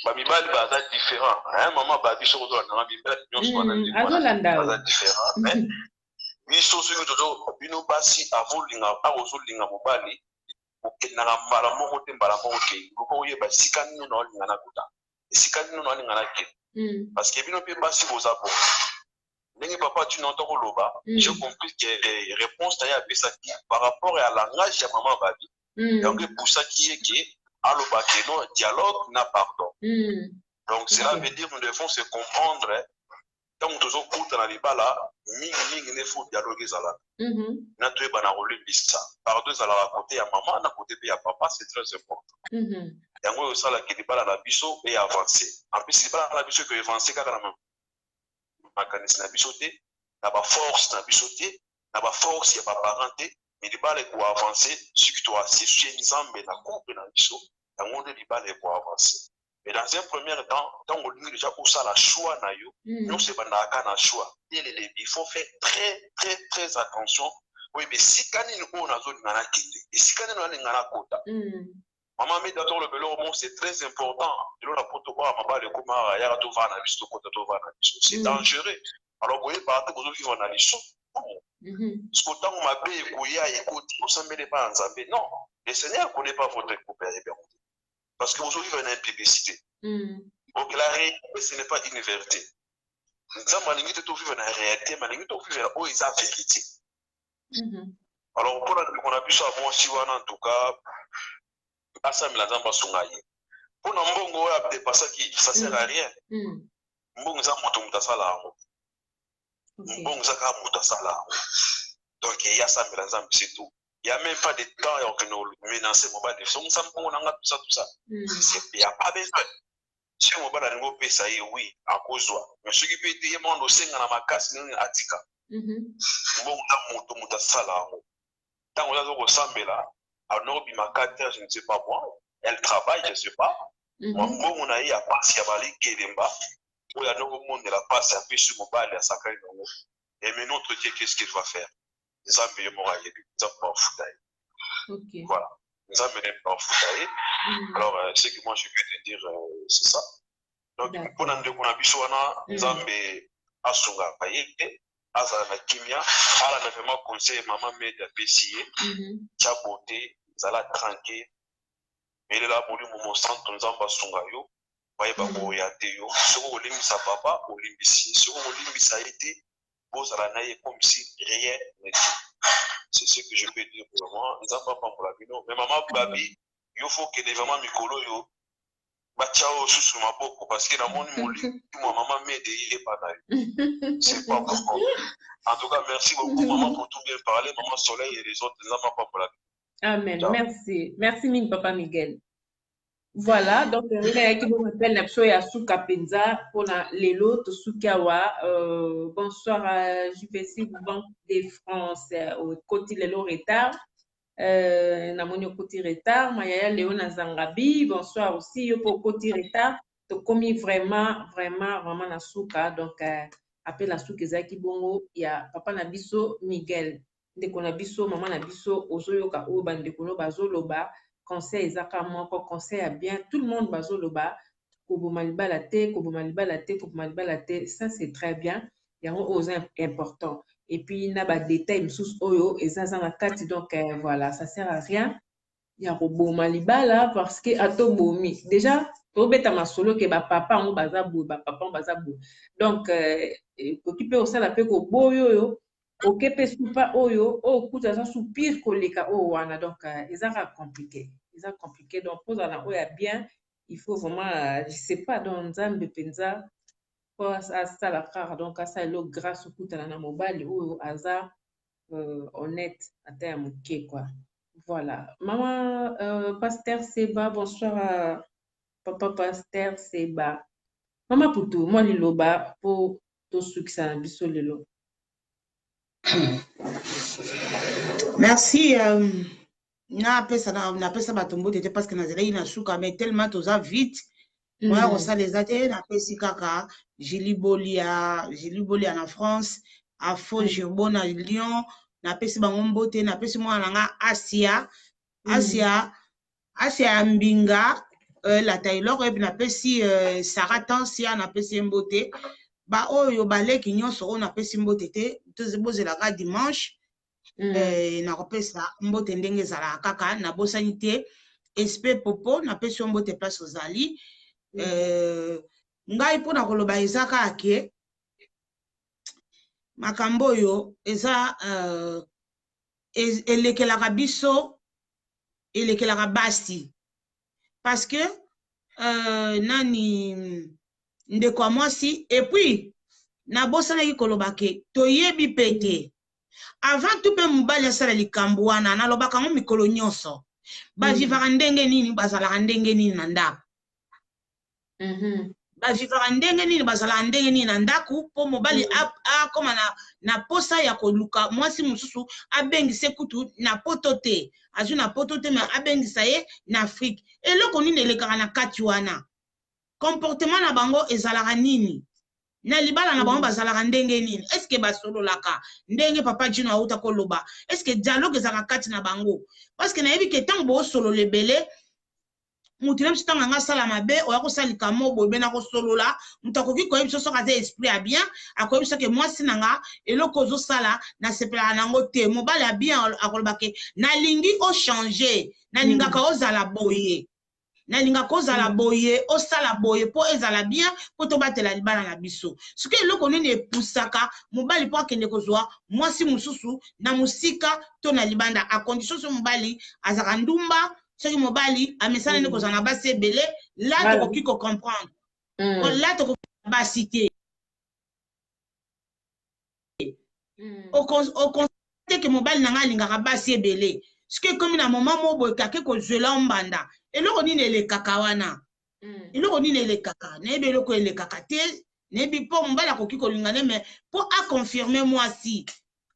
ba mibali baza différent, hein, maman Babi, soki ozolanda nga, mibali nyonso wana ndenge wana Azolanda. baza différent, mais biso soki tozo bino basi avolinga akozolinga mobali, okendaka mbala moko te, mbala moko te luka oyeba esika nini na olinga na kuta, esika nini na olinga na kende, parce que bino mpe basi boza bongo. Ndenge papa Tino anta koloba, j'ai compris que réponse na ye apesaki par rapport ya langage ya mama Babi, yango epusaki ye ke aloba ke non dialogue na pardon. Donc cela veut dire nous devons se comprendre. Ntango tozokuta na libala, mingimingi nde faut dialogue ezalaka na toyeba na kolimbisa. Pardon ezalaka côté ya mama na côté mpe ya papa, c'est très important. Yango oyo osalaki libala na biso e avance. En plus libala na biso eko avance kaka na makanisi na biso te, na baforce na biso te, na baforce ya baparent te, mais libala eko avance soki toassocie Nzambe na couple na biso. Yango nde libala eko avance. Mais dans un premier temps, ntango olingi déjà osala choix na yo, nyonso ebandaka kaka na choix. Dès le début, il faut faire très très très attention. Oyeba esika nini oyo nazolinga nakende, esika nini nalinga nakota. Mama Mida tokoloba eloko moko, c'est très important. Lelo na poto oyo mabala ekoma awa, yaka tovanda na biso, tokota tovanda na biso, c'est dangereux. Alors boyebaka te bozovivre na lisumu. Siko ntango mabe ekoya ekoti, osambeli epai ya Nzambe? Non, le Seigneur connaît pas votre couple, ayebi yango te, parce que bozovivre na impiblicité. Donc la réalité, ce n'est pas une vérité. Nzambe alingi te tovivre na réalité, mais alingi tovivre na oyo eza vérité. Alors mpona ndeko na biso ya mwasi wana, en tout cas asambela Nzambe asunga ye. Mpona mbongo oyo adepasaki, ça sert à rien. Mbongo eza moto, moto asala yango. Mbongo eza kaka moto asala yango. Donc ye asambela Nzambe, c'est tout. Il y a même pas de temps ya kokende menacer mobali, songisa mbongo na nga, tout ça, tout ça. Il y a pas besoin. Soki mobali alingi opesa ye, oui, akozwa, mais soki mpe te, ye moko osenga na makasi nini atika. Mbongo eza moto, moto asala yango. Ntango oza aza kosambela, anokobima 4 heures, je ne sais pas moi, elle travaille, je sais pas. Mwa mbongo na ye ya pasi ya balikelemba oyo anokomonela pasi, apesi mobali, asakani nango. Et mais notre Dieu, qu'est-ce qu'il va faire? Nzambe ye moko ayebi, Nzambe afuta ye. Voilà, Nzambe nde afuta ye. Alors ce que moi je peux te dire, c'est ça. Donc mpona ndeko na biso wana, Nzambe asungaka ye, azala na kimia, alanda vraiment conseil mama Mede apesi ye. Tia beauté, zala tranquille, belela molimo mosantu, Nzambe asunga yo, bayeba kooriente yo. Soki okolimbisa papa, olimbisi ye. Soki okolimbisa ye te, bozala na ye comme si rien n'était. C'est ce que je peux dire pour moi. Nzambe apambola bino. Mais mama Gabi, yo faut okende vraiment mikolo oyo batia oyo susu maboko, parce que namoni molimo ya mama Mede yeba na yo, c'est pas bon. En tout cas merci beaucoup maman pour tout bien parler, maman Soleil et les autres. Nzambe apambola bino. Amen. Ciao. Merci. Merci mingi papa Miguel. Voilà, donc nga yaki bon appel na biso ya suka mpenza mpona lelo tosuki awa. Bonsoir à JVC Banque de France, okoti lelo retard. Namoni okoti retard. Mayaya Léo na Zangabi, bonsoir aussi yo mpo okoti retard. Tokomi vraiment vraiment vraiment na suka. Donc appel ya suka ezalaki bongo ya papa na biso Miguel. Ndeko na biso, mama na biso, ozoyoka oyo bandeko no bazoloba, conseil eza kaka moko, conseil ya bien. Tout le monde bazoloba koboma libala te, koboma libala te, koboma libala te. Ça, c'est très bien. Yango oyo eza important. Et puis na ba détail mosusu oyo eza za na kati. Donc voilà, ça sert à rien ya koboma libala, parce que atobomi déjà, tobeta masolo ke bapapa yango baza boye, bapapa yango baza boye. Donc ekoki mpe kosala mpe koboyi oyo oke mpe supa oyo oyo kuta aza su pire koleka oyo wana. Donc eza kaka compliqué, eza compliqué. Donc mpozala na oyo ya bien, il faut vraiment, je sais pas, donc Nzambe mpenza mpo asala kaka, donc asala elo grâce, okutana na mobali oyo aza honnête ata ya moke, quoi. Voilà. Maman Pasteur Seba, bonsoir à papa Pasteur Seba. Mama Putu, mwa liloba mpo tosukisa na biso lelo. Merci. Napesa napesa bato mbote te parce que nazalaki na suka, mais tellement toza vite, moya kosala eza te. Napesi kaka Julie Bolia, Julie Bolia na France, Afo Girbo na Lyon, napesi bango mbote. Napesi mwana na nga Asia, Asia, Asia ya Mbinga, la Taylor oyebi. Napesi Sara Tansia, napesi ye mbote. Baoyo baleki nyonso oyo napesi mbote te, bozelaka dimanche, nakopesa mbote ndenge ezalaka kaka. Nabosani te Espe Popo, napesi yo mbote place ozali. Ngai mpona koloba eza kaka ke makambo oyo eza elekelaka biso, elekelaka basi, parce que nani, ndeko ya mwasi. Et puis nabosanaki koloba ke toyebi mpe te avant tout mpe mobali asala likambo wana. Nalobaka yango mikolo nyonso, bavivaka ndenge nini, bazalaka ndenge nini na ndako, bavivaka ndenge nini, bazalaka ndenge nini na ndako, mpo mobali akóma na posa ya koluka mwasi mosusu, abengisa kutu na Poto te, azwi na Poto te, mais abengisa ye na Afrique. Eloko nini elekaka na kati wana? Comportement na bango ezalaka nini na libala na bango? Bazalaka ndenge nini? Est-ce basololaka ndenge papa Jino auta koloba? Est-ce dialogue ezalaka kati na bango? Parce que nayebi ke ntango boosolola ebele, motu na biso, ntango anga asala mabe, oya kosala likambo boye, be na kosolola, moto akoki koyebi biso. Soki aza esprit ya bien, akoyebi soki mwasi na nga, eloko ozosala nasepelaka nango te. Mobali ya bien akoloba ke nalingi ochange, nalingaka ozala boye, nalingaka ozala boye, osala boye mpo ezala bien, mpo tobatela libala na biso. Soki eloko nini epusaka mobali mpo akende kozwa mwasi mosusu na mosika to na libanda, à condition so mobali azalaka ndumba, soki mobali amesana nde kozala na basi ebele, la tokoki kocomprendre, la tokoki basi te. Okonstate ke mobali na ngai alingaka basi ebele, soki ekomi na moment mo boye kake kozwela mbanda, eloko nini elekaka wana? Eloko nini elekaka? Nayebi eloko elekaka te. Nayebi mpo mobali akoki kolinga ne, mais mpo aconfirme mwasi,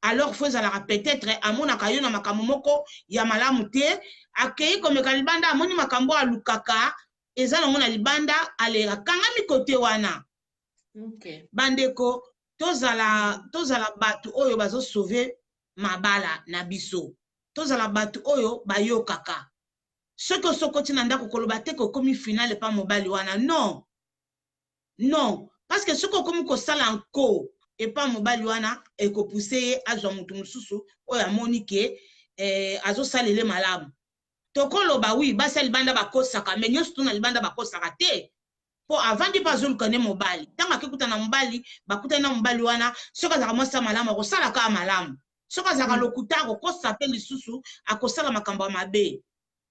alors faut ezalaka peut-être amonaka yo na makambo moko ya malamu te, akei komeka libanda, amoni makambo alukaka eza nango na libanda, aleka kangami kote wana. Bandeko, tozala bato oyo bazosauve mabala na biso, tozala bato oyo bayokaka. Soki osokoti na ndako, koloba te kokomi finale pa mobali wana. Non, non, parce que soki okomi kosala nko epa mobali wana, ekopuse ye azwa motu mosusu oyo amoni ke azosalele malamu. Tokoloba oui, basi ya libanda bakosaka, mais nyonso to na libanda bakosaka te, mpo avandi mpe azoluka nde mobali. Ntango akekuta na mobali, bakutani na mobali wana, soki azalaka mwasi ya malamu, akosala kaka malamu. Soki azalaka lokuta, akokosa mpe lisusu, akosala makambo ya mabe.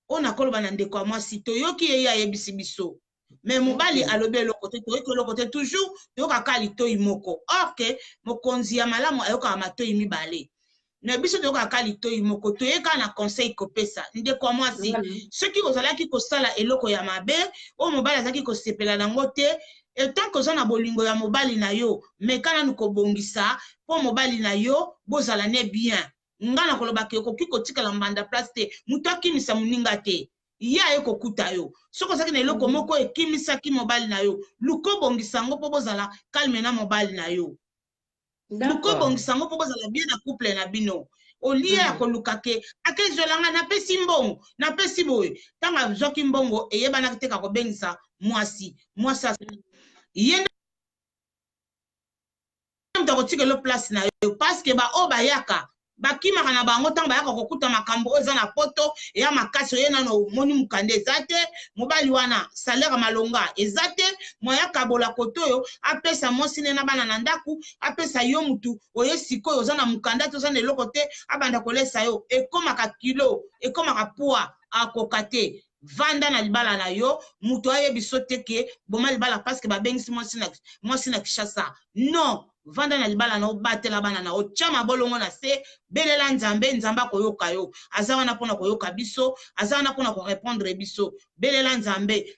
Oyo nakoloba na ndeko ya mwasi, toyoki ye, ye ayebisi biso, mais mobali alobi eloko te, toyoki eloko te. Toujours toyokaka litoi moko, or ke mokonzi ya malamu ayokaka matoi mibale. Na biso toyokaka litoi moko. Toyeka na conseil kopesa ndeko ya mwasi: soki ozalaki kosala eloko ya mabe oyo mobali azalaki kosepela nango te, etant que oza na bolingo ya mobali na yo, meka nanu kobongisa mpo mobali na yo bozala ne bien. Nga na kolobaka, ekoki kotikala mbanda place te, moto akimisa moninga te. Ye aye kokuta yo. Soki ozalaki na eloko moko ekimisaki mobali na yo, luka obongisa yango mpo bozala calme na mobali na yo. Luka obongisa yango mpo bozala bien na couple na bino. Olie ya koluka ke akezwela nga, napesi mbongo, napesi boye. Ntango azwaki mbongo, eyebanaki te kakobengisa mwasi. Mwasi ye nde moto akotikela yo place na yo, parce que baoyo bayaka bakimaka na bango ntango bayaka kokuta makambo oyo eza na poto eya makasi. Oye nano omoni mokanda eza te, mobali wana salaire malonga eza te, moya kabola kote oyo apesa mwasi ne na bana na ndako, apesa yo mutu oye sikoyo oza na mokanda te, oza na eloko te, abanda kolesa yo, ekomaka kilo, ekomaka poids, akoka te. Vanda na libala na yo, moto ayebi so te ke boma libala parce que babengisi mwasi na Kinshasa. Non, vanda na libala na yo, batela bana na yo, tia mabolongo na se, belela Nzambe. Nzambe akoyoka yo. Aza wana mpona koyoka biso, aza wana mpona korépondre biso. Belela Nzambe,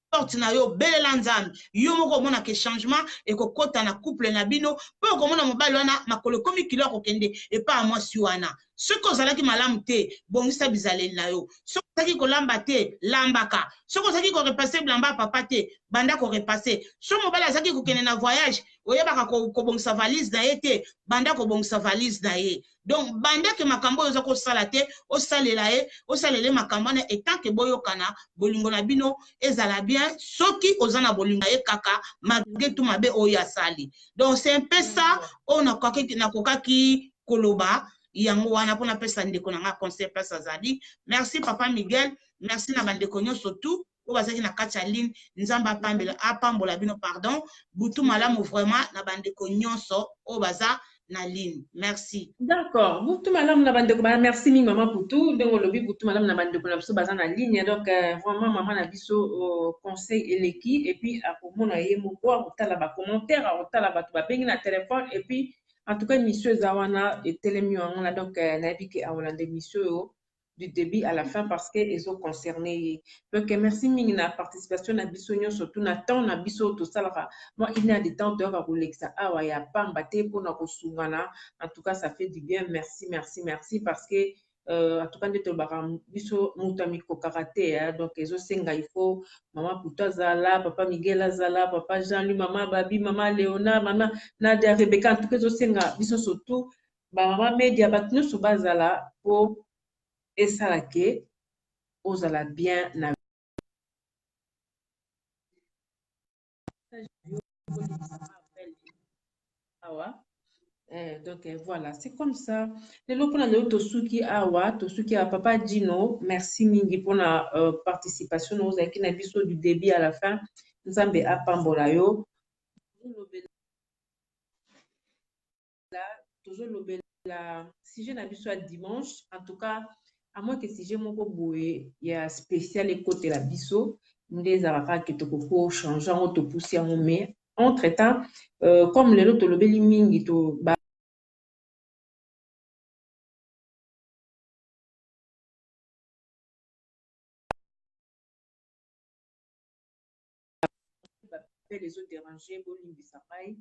porte na yo, belela Nzambe. Yo moko omona ke changement ekokɔta na couple na bino, mpo okomona mobali wana makolo ekomi kilo, akokende epai ya mwasi wana. Soki ozalaki malamu te, bongisa bizaleli na yo. Soki ozalaki kolamba te, lambaka. Soki ozalaki korepasser bilamba ya papa te, banda korepasser. So mobali azalaki kokende na voyage, oyebaka kobongisa valise na ye te, banda kobongisa valise na ye. Donc bandeke makambo oyo oza kosala te, osalela ye, osalela ye makambo wana, etant ke boyokana, bolingo na bino ezala bien. Soki oza na bolingo na ye kaka malgré tout mabe oyo asali. Donc c'est un peu ça oyo nakokaki koloba yango wana mpona apesa ndeko na nga conseil place azali. Merci papa Miguel, merci na bandeko nyonso tout oyo bazalaki na kati ya ligne. Nzambe apambela, apambola bino. Pardon, butu malamu vraiment na bandeko nyonso oyo baza na ligne. Merci. D'accord, butu malamu na bandeko ba. Merci mingi mama Putu, ndenge olobi butu malamu na bandeko na biso baza na ligne. Donc vraiment mama na biso, conseil eleki, et puis akomona ye moko, akotala bacommentaire, akotala bato babengi na téléphone, et puis en tout cas émission eza wana, etelemi yango na. Donc nayebi ke akolanda émission oyo du début à la fin parce que ezo concerné ye. Donc merci mingi na participation na biso nyonso tu na temps na biso tosalaka mwa une heure de temps, toyoka kolekisa awa ya pamba te mpona kosungana. En tout cas ça fait du bien. Merci, merci, merci, parce que en tout cas nde tolobaka biso, moto amikokaka te hein. Donc ezosenga il faut mama Puto azala, papa Miguel azala, papa Jean-Louis, mama Babi, mama Léonard, mama Nadia, Rebecca. En tout cas ezosenga biso surtout bamama media, bato nyonso bazala po esala ke ozala bien na awa. Donc voilà, c'est comme ça. Lelo mpona lelo tosuki awa, tosuki awa. Papa Dino, merci mingi mpona participation na ozalaki na biso du début à la fin. Nzambe apambola yo. Tozolobela sujet na biso ya dimanche. En tout cas, à moins que sujet moko boye ya spécial ekotela biso, nde ezalaka ke tokoki kochange yango, topusi yango. Mais entre temps, comme lelo tolobeli mingi to ba appel ezodérange, bolimbisa ngai.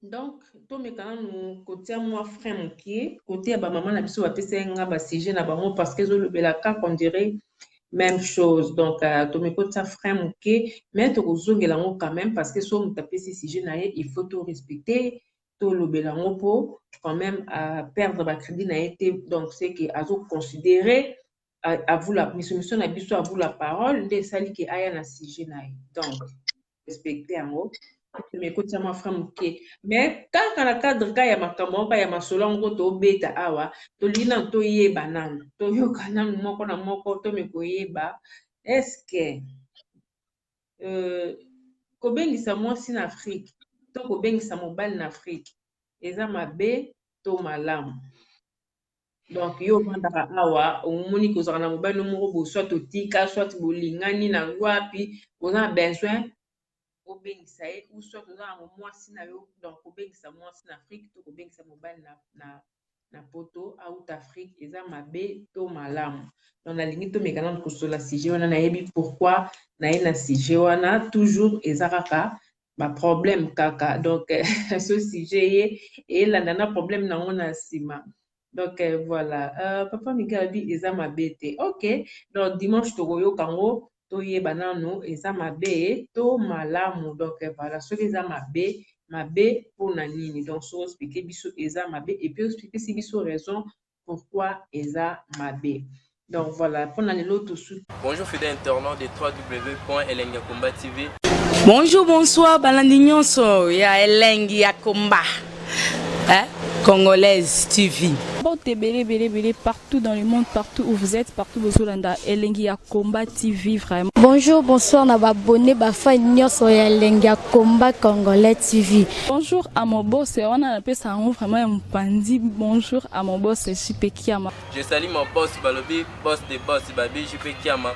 Donc tomeka nanu kotia mwa frein moke kote ya bamama na biso bapesa nga basujet na bango, parce que ezolobela kaka on dirait même chose. Donc tomeki kotia frein moke, mais tokozongela yango quand même, parce que so moto apesi sujet na ye, il faut to respecter, tolobela yango mpo quand même à perdre bacrédit na ye te. Donc c'est que azoconsidérer à vous la mission na biso, à vous la parole, nde esali ke aya na sujet na ye. Donc respecte yango, mais kotia mwa frein moke, mais kaka na cadre ka ya makambo moko ya masolo yango tobeta awa. Tolingi nanu toyeba nanu, toyoka nanu moko na moko, tome koyeba est-ce kobengisa mwasi na Afrique to kobengisa mobali na Afrique eza mabe to malamu. Donc yo ovandaka awa, omoni kozala na mobali moko boye, soit otika, soit bolingani na wapi, oza na besoin obengisa ye, ou soit oza na mwasi na yo. Donc kobengisa mwasi na Afrique to kobengisa mobali na poto out Afrique eza mabe to malamu? Donc nalingi tomeka nanu kosola sujet wana. Nayebi pourquoi naye na sujet wana, toujours eza kaka baproblème kaka. Donc so sujet ye eyelanda na problème nango na nsima. Donc voilà, papa Miguel abi eza mabe te. Ok, donc dimanche tokoyoka yango, toyeba nanu eza mabe to malamu. Donc voilà, soki eza mabe, mabe mpona nini? Donc soki oexpliquer biso eza mabe et puis oexpliquer si biso raison pourquoi eza mabe. Donc voilà, mpona lelo tosuki. Bonjour fidèles internautes de www.elengiyakomba TV. Bonjour, bonsoir, balandi nyonso ya Elengi ya Komba, hein? Congolaise TV. Mbote ebele ebele ebele partout dans le monde, partout où vous êtes, partout bozolanda Elengi ya Combat TV vraiment. Bonjour, bonsoir na baabonnés, bafans nyonso ya Elengi ya Combat Congolais TV. Bonjour à mon boss, wana napesa yango vraiment ya mopandi. Bonjour à mon boss JP Kiama. Je salue mon boss balobi boss de boss babi JP Kiama.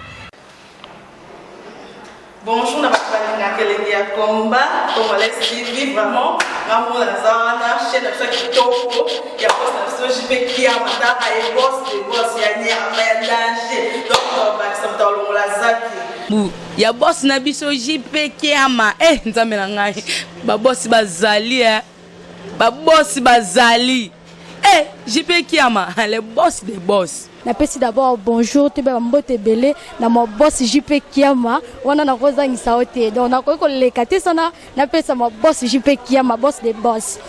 Bonjour na bato balingaka Elengi ya Combat Congolais TV. Vraiment, ngambo naza wana, chaîne na biso ya kitoko ya boss na biso JP Kiama. Taka ye boss de boss ya nyama ya danger. Donc tobakisa moto alongola zaki. Bu ya boss na biso JP Kiama. Eh, nzambe na ngai, babosi bazali, eh. Babosi bazali, eh, JP Kiama, le boss de boss. Napesi d'abord bonjour, toyeba bambote ebele na ma boss JP Kiama. Wana nakozangisa yo te, donc nakoki koleka te sana napesa ma boss JP Kiama, boss de boss.